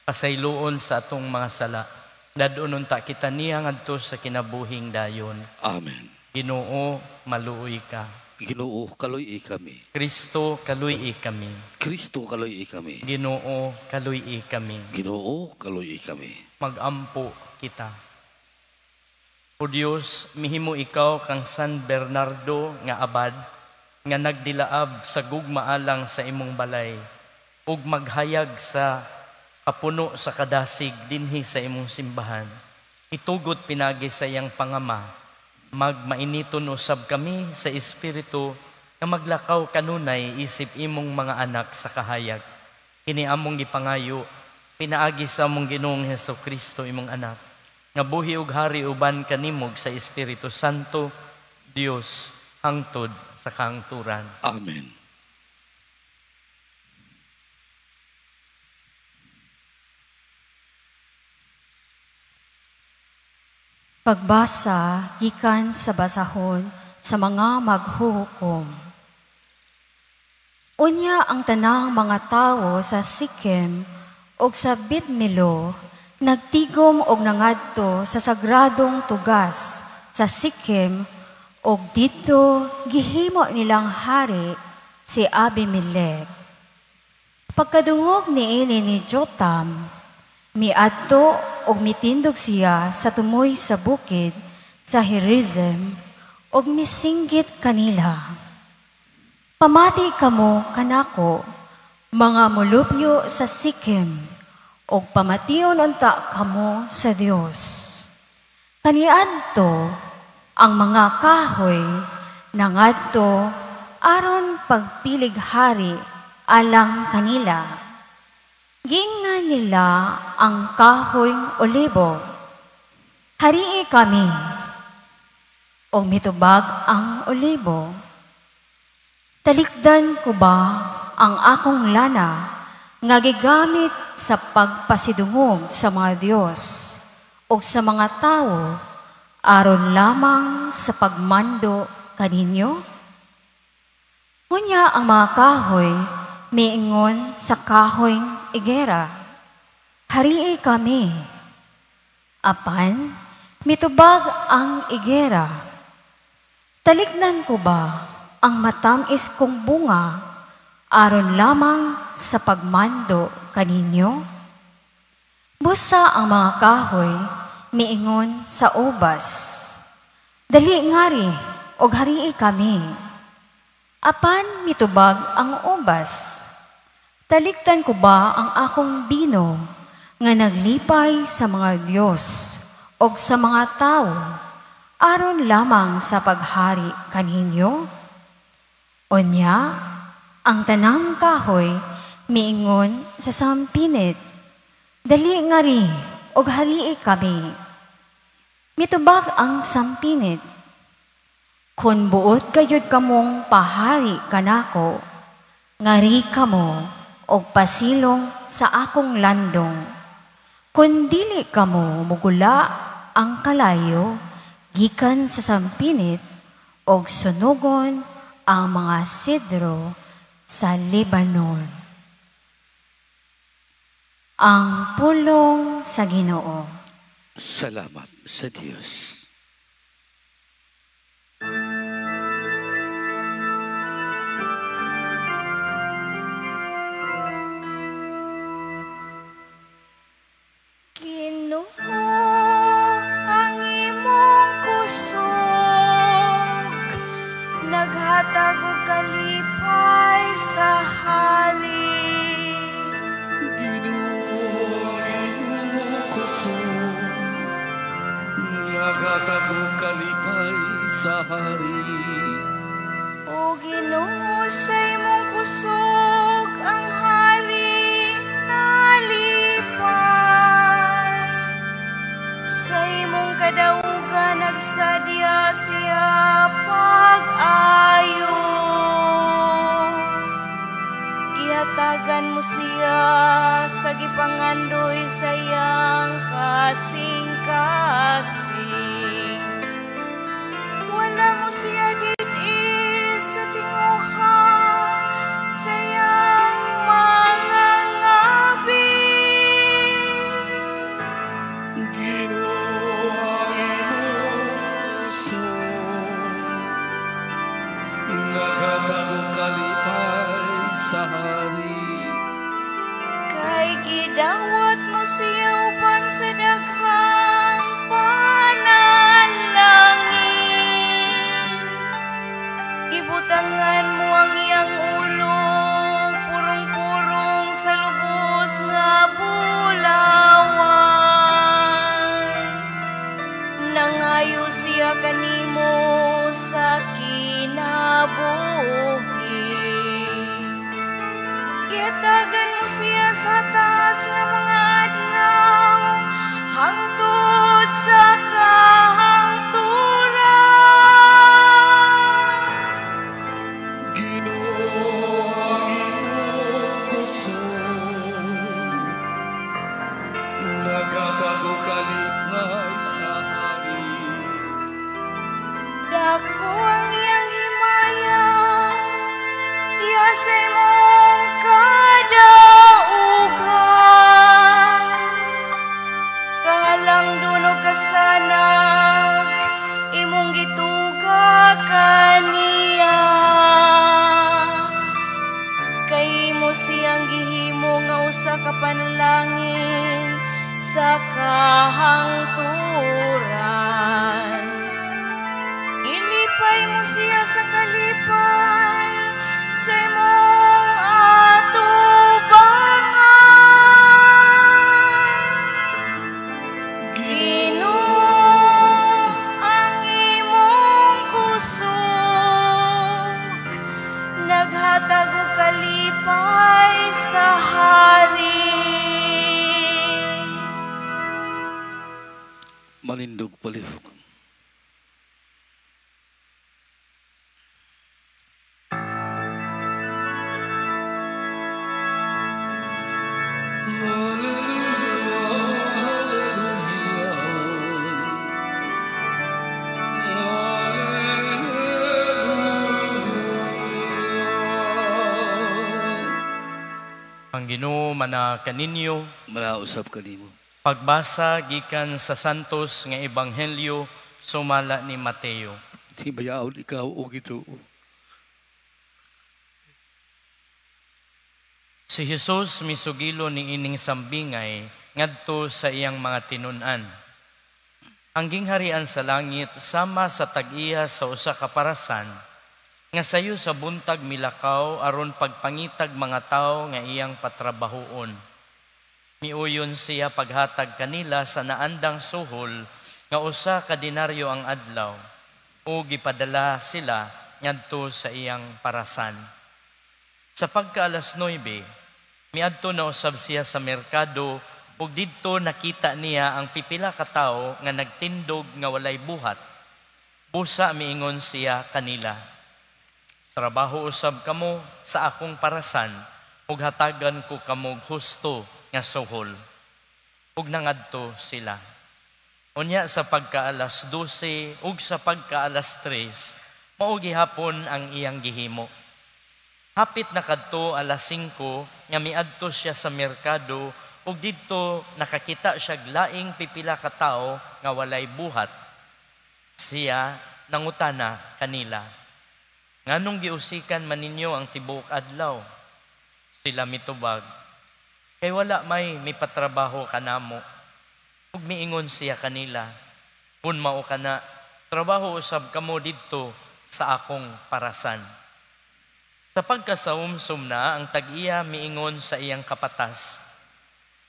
pasayloon sa atong mga sala. Dad-onon ta kita niya ngadto sa kinabuhing dayon. Amen. Ginoo, maluoy ka. Ginoo, kaluy-i kami. Kristo, kaluy-i kami. Kristo, kaluy-i kami. Ginoo, kaluy-i kami. Ginoo, kaluy-i kami. Magampo kita. O Dios, mihimo ikaw kang San Bernardo nga abad, nga nagdilaab sa gugmaalang sa imong balay, ug maghayag sa kapuno sa kadasig dinhi sa imong simbahan. Itugot pinagi sa iyang pangama, magmainiton usab kami sa espiritu nga maglakaw kanunay isip imong mga anak sa kahayag. Kini among gipangayo, pinaagi sa among Ginoong Hesus Kristo imong anak, nga buhi ug hari uban kanimog sa Espiritu Santo, Dios, hangtod sa kahangturan. Amen. Pagbasa gikan sa basahon sa mga maghuhukom. Unya ang tanang mga tawo sa Sikem ug sa Bitmilo nagtigom og nangadto sa sagradong tugas sa Sikem ug didto gihimo nilang hari si Abimelech. Pagkadungog niini ni Jotam, miadto og mitindog siya sa tumoy sa bukid sa Gerizim ug misinggit kanila. Pamati kamo kanako, mga molupyo sa Sikem, ug pamation unta kamo sa Dios. Kaniadto ang mga kahoy nangadto aron pagpilig hari alang kanila. Giingnan nila ang kahoy olibo. Harii kami. O mitubag ang olibo. Talikdan ko ba ang akong lana nga gigamit sa pagpasidungog sa mga Dios o sa mga tao aron lamang sa pagmando kaninyo? Unya ang mga kahoy miingon sa kahoy igera, harii kami. Apan mitubag ang igera. Talikdan ko ba ang matamis kong bunga aron lamang sa pagmando kaninyo? Busa ang mga kahoy miingon sa ubas, dali ngari og harii kami. Apan mitubag ang ubas. Talikdan ko ba ang akong bino nga naglipay sa mga Dios og sa mga tao aron lamang sa paghari kaninyo? Unya, ang tanang kahoy miingon sa sampinit, dali ngari og harii kami. Mitubag ang sampinit, kun buot gayud kamong pahari kanako, ngari kamo og pasilong sa akong landong. Kun dili kamo mugula ang kalayo gikan sa sampinit og sunugon ang mga sidro sa Lebanon. Ang pulong sa Ginoo. Salamat sa Dios. Ginoo, ang imong kusog naghatag og kalipay sa hari. Ginoo, ang imong kusog naghatag og kalipay sa hari. O Ginoo, sa imong kusog ang hari nalipay. Sa imong kadaugan nagsadya siya pag-ayo. Gihatagan mo siya sa gipangandoy sa iyang kasing-kasing. Wala mo siya did sa tinguha sa iyang mga ngabi. Ginoo, ang imong kusog naghatag og kalipay sa hari. Kay gidawat mo siya uban sa daghang pangayo. mo siya sa kalipay sa imong atubangan. Ginoo, ang imong kusog naghatag og kalipay sa hari. Manindog palihog. Ang Ginoo mana kaninyo, manausap kanimo. Pagbasa gikan sa Santos nga Ebanghelyo sumala ni Mateo. Himayaon ikaw o Ginoo. Si Jesus misugilo ni ining sambingay ngadto sa iyang mga tinun-an. Ang gingharian sa langit sama sa tag-iya sa usa ka parasan nga sayo sa buntag milakaw aron pagpangitag mga tawo nga iyang patrabahoon. Miuyon siya paghatag kanila sa naandang suhol nga usa ka denaryo ang adlaw, o gipadala sila ngadto sa iyang parasan. Sa pagka-alas 9, miadto na usab siya sa merkado ug didto nakita niya ang pipila ka tawo nga nagtindog nga walay buhat. Busa miingon siya kanila, trabaho usab kamo sa akong parasan ug hatagan ko kamo husto nga suhol. Ug nangadto sila. Unya sa pagka-alas 12 ug sa pagka-alas 3, mao gihapon ang iyang gihimo. Hapit na kadto alas 5 nga miadto siya sa merkado ug didto nakakita siya laing pipila ka tawo nga walay buhat. Siya nangutana kanila, nganong giusikan man ninyo ang tibuok adlaw? Sila mitubag, kay wala may mipatrabaho kanamo. Ug miingon siya kanila, kun mao kana, trabaho usab kamo didto sa akong parasan. Sa pagkasaumsum na, ang tag-iya miingon sa iyang kapatas,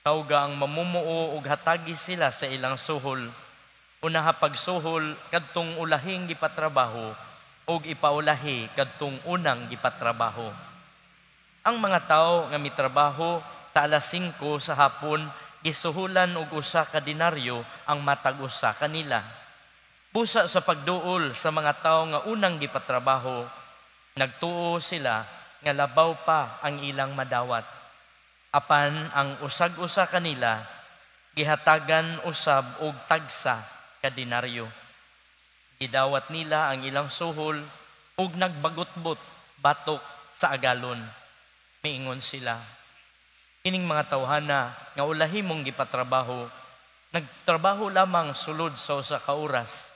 kauga ang mamumuo ug hatagi sila sa ilang suhol. Unaha pagsuhol kadtong ulahing gipatrabaho ug ipaulahi kadtong unang gipatrabaho. Ang mga tawo nga mitrabaho sa alas 5 sa hapon gisuhulan og usa ka denaryo ang matag usa kanila. Busa sa pagduol sa mga tawo nga unang gipatrabaho, nagtuo sila nga labaw pa ang ilang madawat. Apan ang usag-usa kanila gihatagan usab og tagsa ka denaryo. Gidawat nila ang ilang suhol ug nagbagutbot batok sa agalon. Miingon sila, kining mga tawhana nga ulahi mong gipatrabaho, nagtrabaho lamang sulod sa usa ka oras,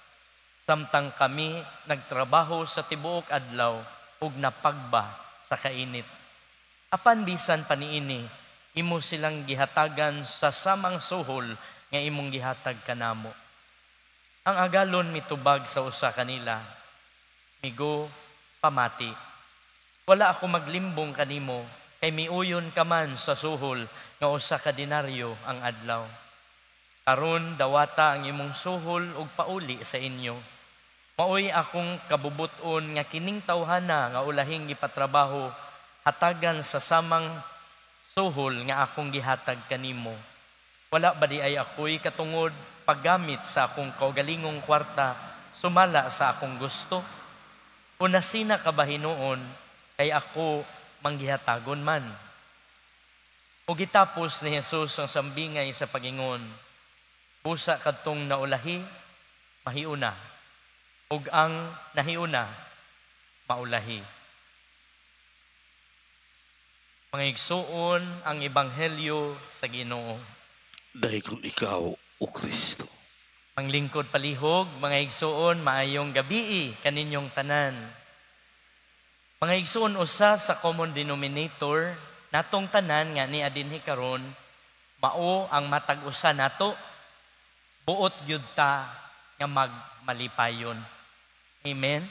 samtang kami nagtrabaho sa tibuok adlaw ug napagba sa kainit. Apan bisan pa niini, imo silang gihatagan sa samang suhol nga imong gihatag kanamo. Ang agalon mitubag sa usa kanila, migo, pamati. Wala ako maglimbong kanimo, kay miuyon ka man sa suhol nga usa ka denaryo ang adlaw. Karon dawata ang imong suhol ug pauli sa inyo. Maoy akong kabubuton nga kining tawhana nga ulahing gipatrabaho hatagan sa samang suhol nga akong gihatag kanimo. Wala ba di ay ako'y katungod paggamit sa akong kaugalingong kwarta sumala sa akong gusto? O nasina ka ba hinuon kay ako manggihatagon man? O gitapos ni Jesus ang sambingay sa pagingon, busa kadtong naulahi, mahiuna, ug ang nahiuna, maulahi. Mga igsuon ang ebanghelyo sa Ginoo. Dahil kung ikaw, o Kristo. Manglingkod palihog, mga igsuon, maayong gabii kaninyong tanan. Mga igsuon, usa sa common denominator natong tanan nga ni adinhi karon, mao ang matag usa nato, buot gyud ta nga magmalipayon. Amen.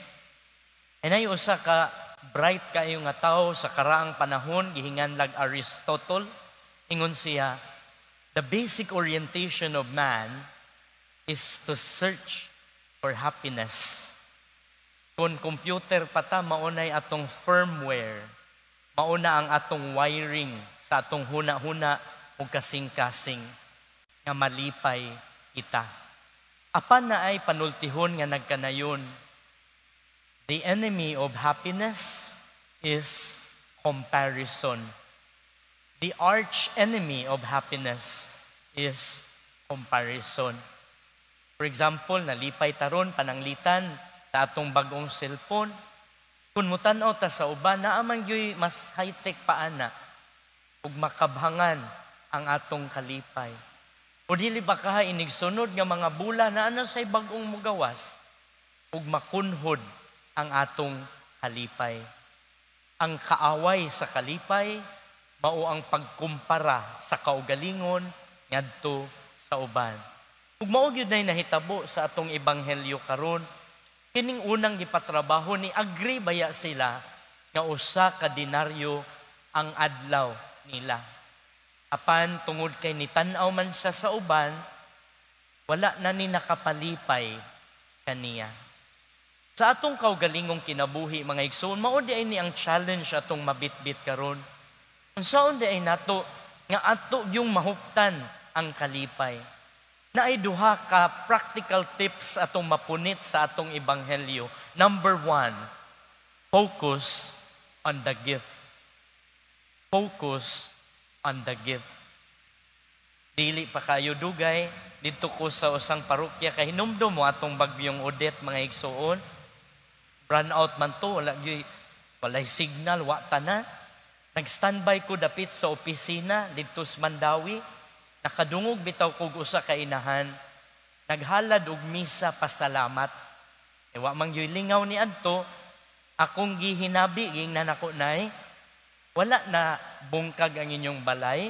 And ay usa ka bright kayo nga tawo sa karaang panahon, gihinganlag Aristotle, ingon siya, "The basic orientation of man is to search for happiness." Kung computer pa ta, maunay atong firmware, mauna ang atong wiring sa atong huna-huna o kasing-kasing nga malipay kita. Apan na ay panultihon nga nagkanayon. The enemy of happiness is comparison. The arch enemy of happiness is comparison. For example, nalipay taron pananglitan ta atong bagong cellphone. Kung mutan-aw ta sa uban, naa man gyuy mas high-tech pa ana ug makabhangan ang atong kalipay. O dili ba kaha inigsunod nga mga bula na ano say bag-ong mugawas ug makunhod ang atong kalipay. Ang kaaway sa kalipay mao ang pagkumpara sa kaugalingon ngadto sa uban. Ug mao gyud nay nahitabo sa atong ebanghelyo karon. Kining unang gipatrabaho ni agree baya sila nga 1 ka denaryo ang adlaw nila. Apan tungod kay nitan-aw man siya sa uban, wala na ni nakapalipay kaniya. Sa atong kaugalingong kinabuhi, mga igsoon, mao di ay ni ang challenge atong mabitbit karon. Unsaon di ay nato nga ato yung mahuptan ang kalipay? Naay duha ka practical tips atong mapunit sa atong ebanghelyo. Number one, focus on the gift. Focus on the gift. Dili pa kayo dugay, didto ko sa usang parokya, kay hinumdum mo atong bagyong Odette, mga igsoon. Brown out man to, wala gyuy walay signal, wa tanan. Nag-standby ko dapit sa opisina didto sa Mandaue. Nakadungog bitaw kog usa ka inahan. Naghalad og misa pasalamat. E wa man gyuy lingaw ni adto, akong gihinabi, giingnan ako, "Nay, wala na bungkag ang inyong balay?"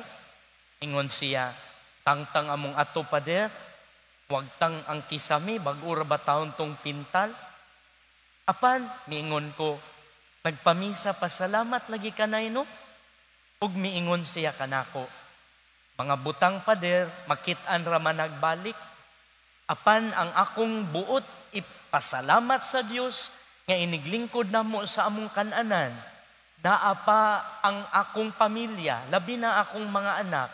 Ingon siya, "Tangtang among ato, pader, wagtang ang kisame, bag-o ra ba taon tong pintal?" Apan, miingon ko, "Nagpamisa pasalamat lagi kanay, no?" Ug miingon siya kanako, "Mga butang, pader, makit-an ra man nagbalik. Apan ang akong buot ipasalamat sa Dios nga iniglingkod namo sa among kananan, naa pa ang akong pamilya, labi na akong mga anak,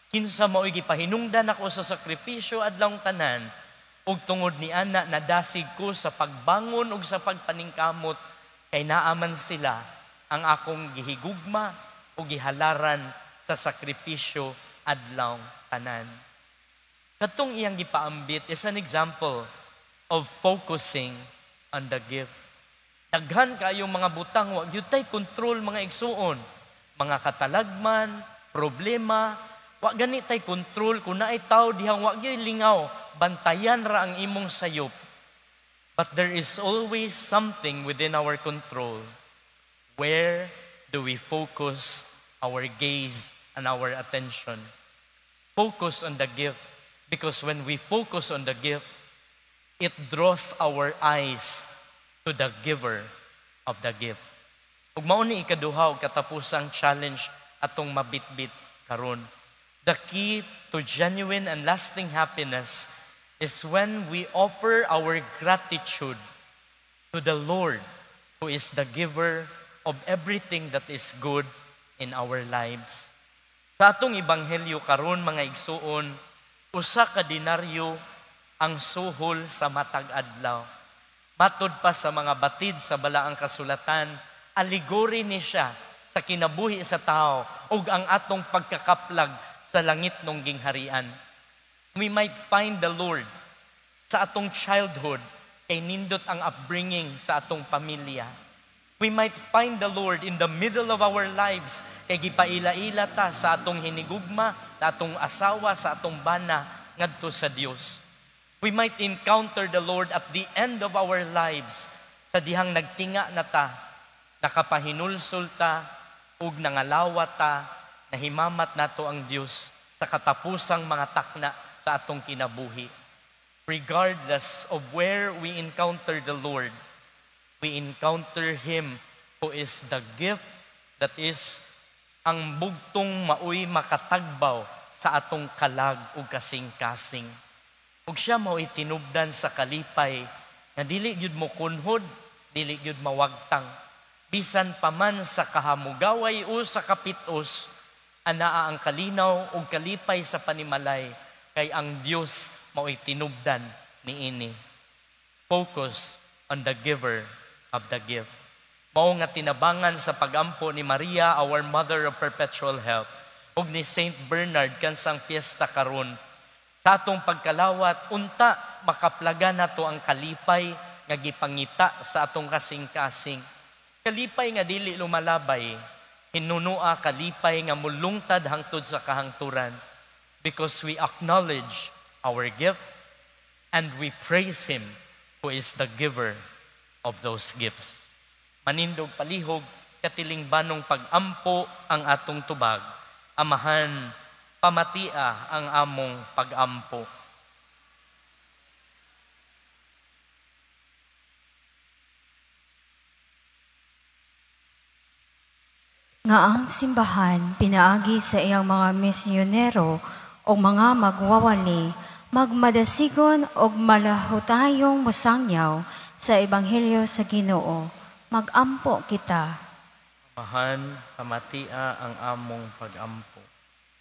kinsa mao'y gipahinungdan ako sa sakripisyo adlawng tanan, ug tungod ni ana nadasig ko sa pagbangon ug sa pagpaningkamot kay naa man sila ang akong gihigugma ug gihalaran sa sakripisyo adlaw tanan." Katong iyang gipaambit is an example of focusing on the gift. Daghan kayong mga butang wa gyud tay control, mga igsuon. Mga katalagman, problema, wa gani tay control. Kung naay tawo dihang wa gyud lingaw, bantayan ra ang imong sayop. But there is always something within our control. Where do we focus our gaze and our attention? Focus on the gift, because when we focus on the gift, it draws our eyes to the giver of the gift. Ug mao ni ikaduha ug katapusang challenge atong mabitbit karon. The key to genuine and lasting happiness is when we offer our gratitude to the Lord, who is the giver of everything that is good in our lives. Sa atong ebanghelyo karon, mga igsuon, 1 ka denaryo ang suhol sa matag adlaw. Matod pa sa mga batid sa balaang kasulatan, allegory ni siya sa kinabuhi sa tao ug ang atong pagkakaplag sa langitnong gingharian. We might find the Lord sa atong childhood kay nindot ang upbringing sa atong pamilya. We might find the Lord in the middle of our lives kay gipaila-ila ta sa atong hinigugma, sa atong asawa, sa atong bana ngadto sa Dios. We might encounter the Lord at the end of our lives sa dihang nagtinga na ta, nakapahinulsol ta, ug nangalawat ta, nahimamat nato ang Dios sa katapusang mga takna sa atong kinabuhi. Regardless of where we encounter the Lord, We encounter Him who is the gift that is ang bugtong maoy makatagbaw sa atong kalag ug kasing-kasing. Ug siya mao'y tinubdan sa kalipay nga dili gyud mo kunhod, dili gyud mawagtang. Bisan pa man sa kahamugaway o sa kapitos, anaa ang kalinaw ug kalipay sa panimalay kay ang Dios mao'y tinubdan niini. Focus on the giver of the gift. Mao nga tinabangan sa pagampo ni Maria, our Mother of Perpetual Help, ug ni Saint Bernard kansang piyesta karon. Sa atong pagkalawat, unta makaplaga nato ang kalipay nga gipangita sa atong kasing-kasing. Kalipay nga dili lumalabay, hinunua kalipay nga mulungtad hangtod sa kahangturan, because we acknowledge our gift and we praise Him who is the giver of those gifts. Manindog palihog, katilingbanong pag-ampo ang atong tubag. Amahan, pamatia ang among pag-ampo. Nga ang simbahan pinaagi sa iyang mga misyonero o mga magwawali, magmadasigon o malahutayong musangyaw sa Ebanghelyo sa Ginoo. Magampo kita. Amahan, pamatia ang among pagampo.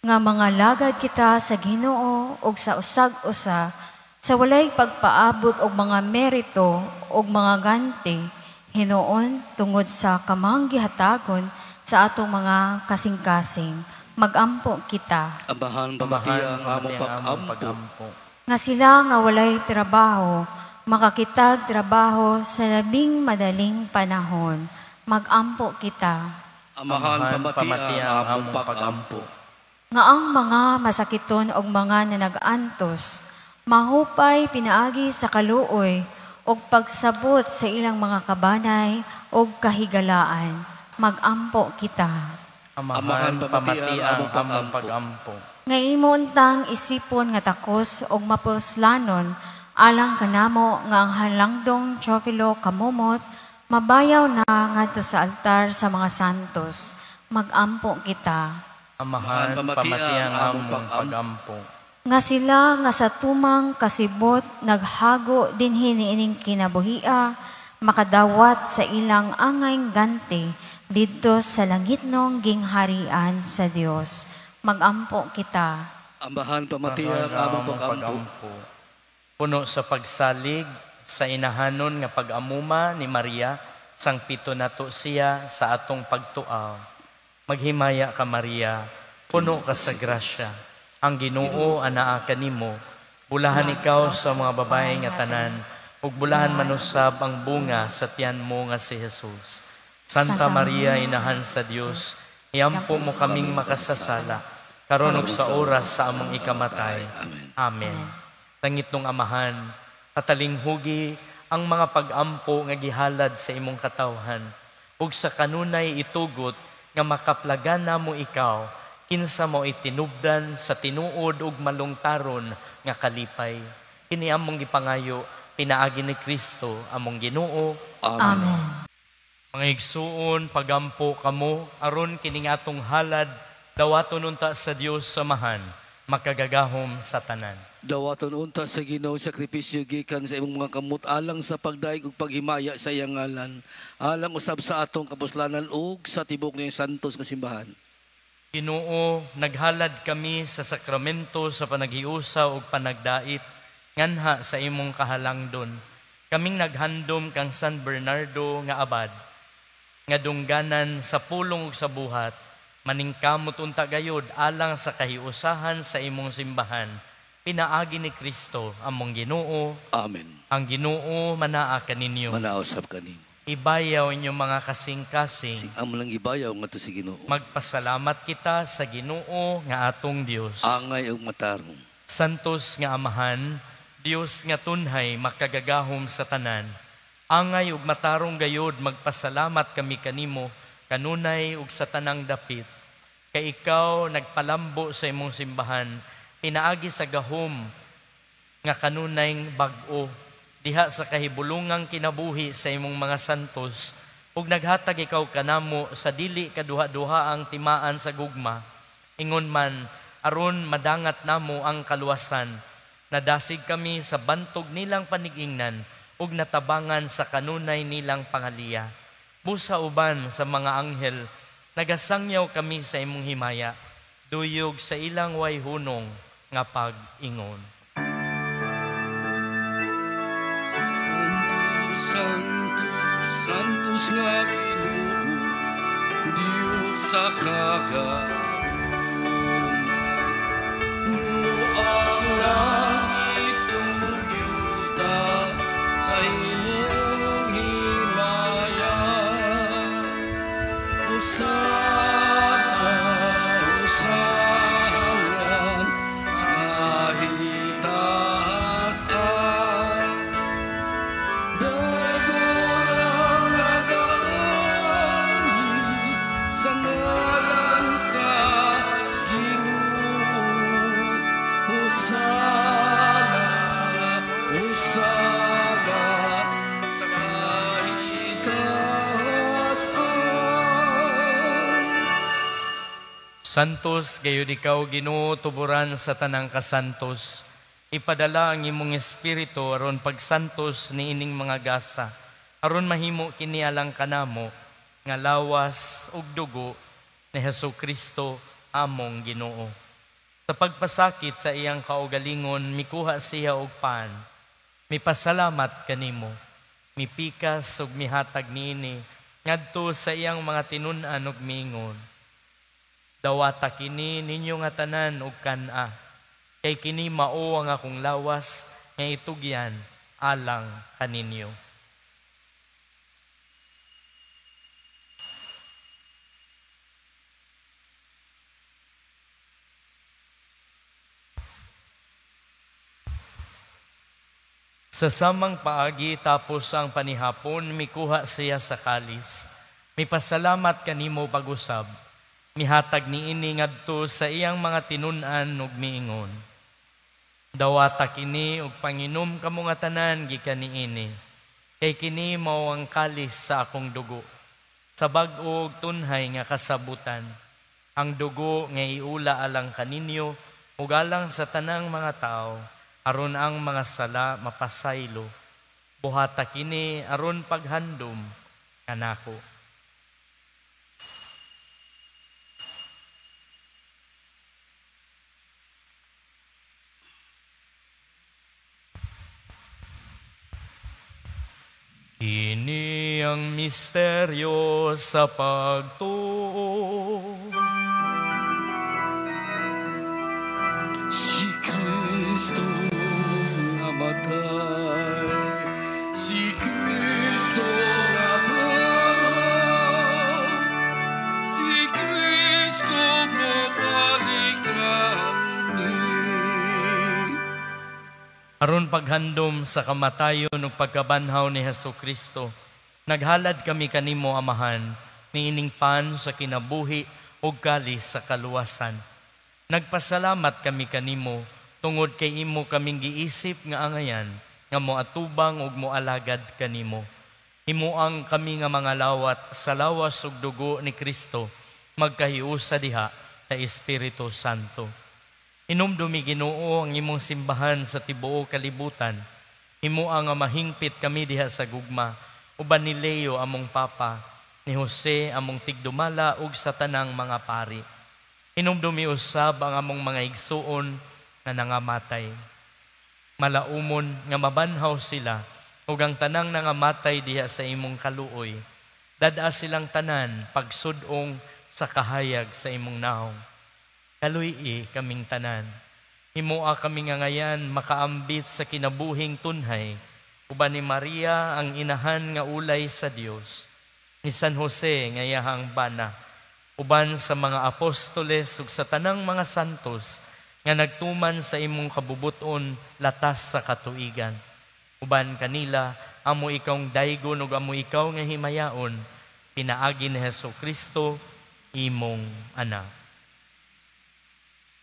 Nga mga lagad kita sa Ginoo ug sa usag-usa sa walay pagpaabot og mga merito og mga ganti, hinuon tungod sa kamang gihatagon sa atong mga kasing-kasing. Magampo kita. Amahan, pamatia ang among pagampo. Nga sila nga walay trabaho, makakitag trabaho sa labing madaling panahon. Magampo kita. Amahan, pamatia ang among pagampo. Nga ang mga masakiton og mga nanag-antos, mahupay pinaagi sa kaluoy og pagsabot sa ilang mga kabanay og kahigalaan. Magampo kita. Amahan, pamatia ang among pagampo. Nga imo untang isipon nga takos og mapuslanon alang kanamo nga ang halangdong Teofilo kamumot mabayaw na ngadto sa altar sa mga santos. Magampo kita. Amahan, pamatia ang among pagampo. Nga sila nga sa tumang kasibot naghago dinhi niining kinabuhia, makadawat sa ilang angay ganti didto sa langitnong gingharian sa Dios. Magampo kita. Amahan, pamatia ang among pagampo. Puno sa pagsalig sa inahanon nga pag-amuma ni Maria, sangpito nato siya sa atong pagtuaw. Maghimaya ka, Maria, puno ka sa grasya. Ang Ginoo anaa kanimo, bulahan ikaw sa mga babae nga tanan, ug bulahan manusab ang bunga sa tiyan mo nga si Jesus. Santa Maria, inahan sa Dios, iampo mo kaming makasasala, karon ug sa oras sa among ikamatay. Amen. Langit nung Amahan, katalinghugi ang mga pag-ampo nga gihalad sa imong katawhan, ug sa kanunay itugot nga makaplagan namo ikaw, kinsa mo itinubdan sa tinuod ug malungtaron nga kalipay. Kini among gipangayo, pinaagi ni Kristo among Ginoo. Amen. Mga igsuon, pagampo kamo, aron kining atong halad, dawaton unta sa Dios Amahan, makagagahom sa tanan. Dawaton unta sa Ginoo sakripisyo gikan sa imong mga kamot alang sa pagdaig ug paghimaya sa iyang ngalan, alang usab sa atong kapuslanan ug sa tibok niyang santos nga simbahan. Ginoo, naghalad kami sa sakramento sa panaghiusa ug panagdait nganha sa imong kahalangdon. Kaming naghandom kang San Bernardo nga abad, nga dungganan sa pulong ug sa buhat, maningkamot unta gayod alang sa kahiusahan sa imong simbahan. Pinaagi ni Kristo among Ginoo. Amen. Ang Ginoo manaa kaninyo. Manausap kanimo. Ibayaw inyong mga kasing-kasing. Amo lang ibayaw ngadto sa Ginoo. Magpasalamat kita sa Ginoo nga atong Dios. Angay ug matarong. Santos nga Amahan, Dios nga tunhay makagagahom sa tanan. Angay ug matarong gayod magpasalamat kami kanimo kanunay ug sa tanang dapit. Kay ikaw nagpalambo sa imong simbahan, pinaagi sa gahom nga kanunay bag-o, diha sa kahibulungang kinabuhi sa imong mga santos, ug naghatag ikaw kanamo sa dili kaduha-duha ang timaan sa gugma, ingon man aron madangat namo ang kaluwasan, nadasig kami sa bantog nilang panigingnan ug natabangan sa kanunay nilang pangaliya. Busa uban sa mga anghel, nagasangyaw kami sa imong himaya, duyog sa ilang way hunong nga pag-ingon. Santo, Santo, Santos nga Ginoo, Dios sa kagahom. Ang langit ug yuta sa imong himaya. Hosana, hosana sa kahitasan. Dagon ang nagaanhi sa ngalan sa Ginoo. Hosana, hosana sa kahitasan. Santos, gayud ikaw Ginoo, tuburan sa tanang kasantos. Ipadala ang imong espiritu aron pagsantos niining mga gasa, aron mahimo kini alang kanamo nga lawas ug dugo ni Hesus Kristo among Ginoo. Sa pagpasakit sa iyang kaugalingon, mikuha siya og pan, mipasalamat kanimo, mipikas ug mihatag niini ngadto sa iyang mga tinun-an ug miingon, dawata kini ninyo nga tanan og kan-a, kay kini mao ang akong lawas nga itugyan alang kaninyo. Sa samang paagi tapos ang panihapon, mikuha siya sa kalis. Mipasalamat kanimo pag-usab. Mihatag niini ngadto sa iyang mga tinun-an ug miingon, dawata kini ug panginom kamo nga tanan gikan niini, kay kini mao ang kalis sa akong dugo, sa bag-o ug tunhay nga kasabutan, ang dugo nga iula alang kaninyo ug alang sa tanang mga tawo, aron ang mga sala mapasaylo. Buhata kini aron paghandom kanako. Kini ang misteryo sa pagtuo. Si Kristo namatay, si Kristo nabanhaw, si Kristo mobalik kami. Aron paghandom sa kamatayon ug pagkabanhaw ni Hesus Kristo, naghalad kami kanimo, Amahan, niining pan sa kinabuhi ug kalis sa kaluwasan. Nagpasalamat kami kanimo tungod kay imo kaming giisip nga angayan nga moatubang ug moalagad kanimo. Himuang kami nga mga lawat sa lawas ug dugo ni Kristo, magkahiusa diha sa Espiritu Santo. Hinumdumi Ginoo ang imong simbahan sa tibuok kalibutan. Himua nga mahingpit kami diha sa gugma, uban ni Leo among Papa, ni Jose among tigdumala ug sa tanang mga pari. Hinumdumi usab ang among mga igsuon nga nangamatay. Malaumon nga mabanhaw sila ug ang tanang nangamatay diha sa imong kaluoy. Dad-a silang tanan pagsud-ong sa kahayag sa imong naong. Kaluy-i kaming tanan. Himua kami nga ngayan makaambit sa kinabuhing tunhay, uban ni Maria ang inahan nga ulay sa Dios, ni San Jose nga iyahang bana, uban sa mga apostoles ug sa tanang mga santos nga nagtuman sa imong kabubuton latas sa katuigan. Uban kanila amo ikawng daygon ug amo ikaw nga himayaon, pinaagi ni Hesus Kristo imong anak.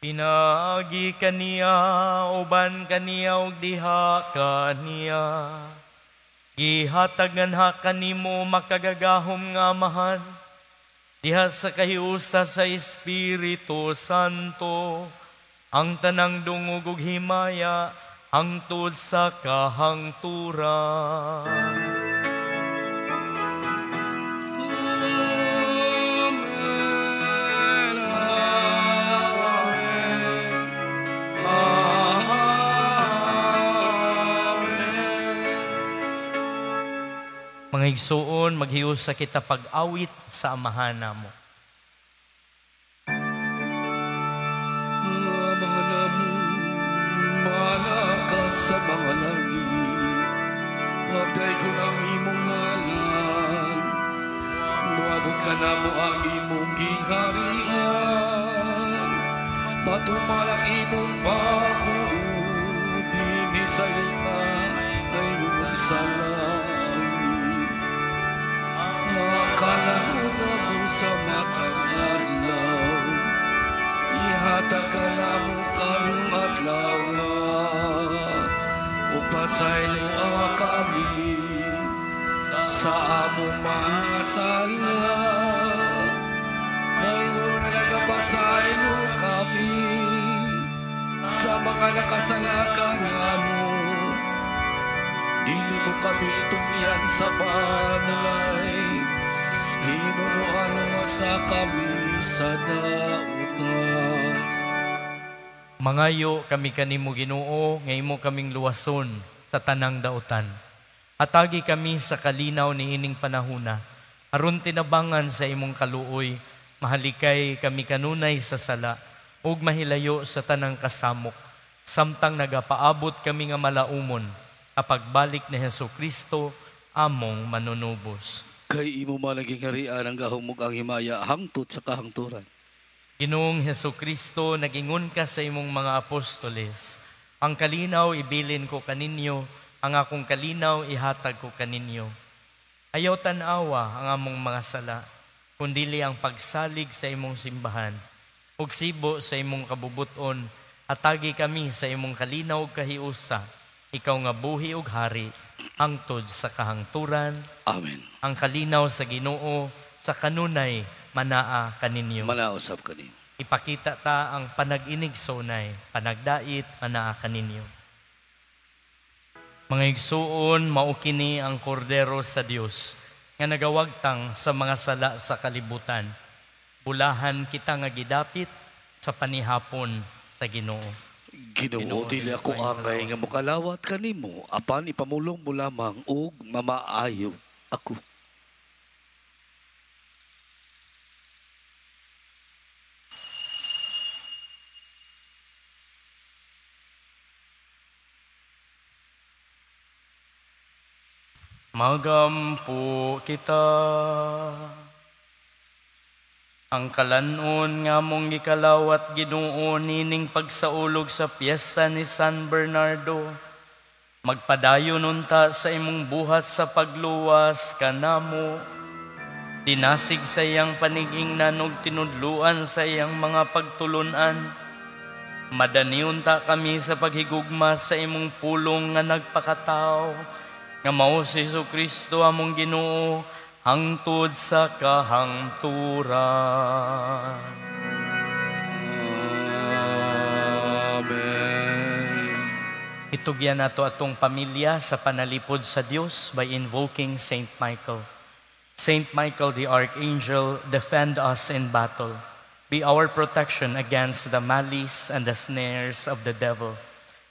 Pinaagi kaniya, uban kaniya ug diha kaniya. Gihatag nganha kanimo makagagahom nga Amahan, diha sa kahiusa sa Espiritu Santo, ang tanang dungog ug himaya hangtod sa kahangturan. Mga igsuon, maghiusa kita pag-awit sa Amahan namo. Amahan namo, manaka sa mga langit, pagdaygon ang imong ngalan, moabot ka namo ang imong gingharian, matuman ang imong pagbuot dinhi sa yuta ingon sa langit. Kalanuna mo sa matang adlaw, ihatag ka namo karong adlaw, ug pasayloa kami sa among mga sala, maingon nga nagapasaylo kami sa mga nakasala kanamo. Dili mo kami tungyan sa panalay, hinunuan sa kami sa dautan. Mangayo kami kanimo Ginoo, nga imo kaming luwason sa tanang dautan. Hatagi kami sa kalinaw niining panahuna, aron tinabangan sa imong kaluoy, mahalikay kami kanunay sa sala, ug mahilayo sa tanang kasamok, samtang nagapaabot kami nga malaumon, apagbalik ni Hesus Kristo among manunubos. Kay imo man naging harian ang gahom ug ang himaya hangtod sa kahangturan. Ginoong Hesus Kristo, nagingon ka sa imong mga apostoles, ang kalinaw ibilin ko kaninyo, ang akong kalinaw ihatag ko kaninyo. Ayaw tan-awa ang among mga sala, kundili ang pagsalig sa imong simbahan, ug sibo sa imong kabubuton, hatagi kami sa imong kalinaw ug kahiusa, ikaw nga buhi ug hari, hangtod sa kahangturan. Amen. Ang kalinaw sa Ginoo sa kanunay manaa kaninyo. Manausap kaninyo. Ipakita ta ang panag-inig sonay, panagdait manaa kaninyo. Mga igsuon, mao kini ang kordero sa Dios nga nagawagtang sa mga sala sa kalibutan. Bulahan kita nga gidapit sa panihapon sa Ginoo. Ginoo, dili ako angay nga mokalawat kanimo, apan ipamulong mo lamang og mamaayo ako. Magampo kita. Ang kalanon nga mong gikalawat Ginoo nining pagsaulog sa piyesta ni San Bernardo, magpadayon unta sa imong buhat sa pagluwas kanamo. Dinasig sa iyang panigingnan ug tinudluan sa iyang mga pagtulunan. Madani unta kami sa paghigugma sa imong pulong nga nagpakataw, nga mao si Jesucristo among Ginoo, hangtod sa kahangturan. Amen. Itugyan nato atong pamilya sa panalipod sa Dios by invoking Saint Michael. Saint Michael the Archangel, defend us in battle. Be our protection against the malice and the snares of the devil.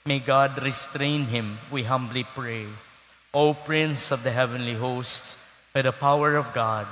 May God restrain him, we humbly pray. O Prince of the heavenly hosts, by the power of God,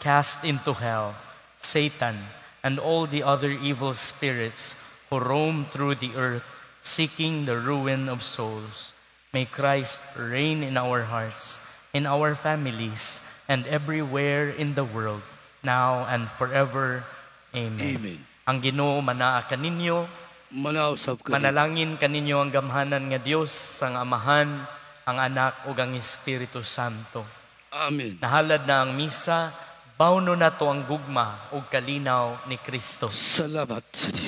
cast into hell Satan and all the other evil spirits who roam through the earth, seeking the ruin of souls. May Christ reign in our hearts, in our families, and everywhere in the world, now and forever. Amen. Amen. Ang Ginoo manaa kaninyo, manausap kaninyo. Manalangin kaninyo ang gamhanan nga Dios, ang Amahan, ang Anak ug ang Espiritu Santo. Amen. Nahalad na ang misa, bawno na to ang gugma ug kalinaw ni Kristo. Salamat sa Dios.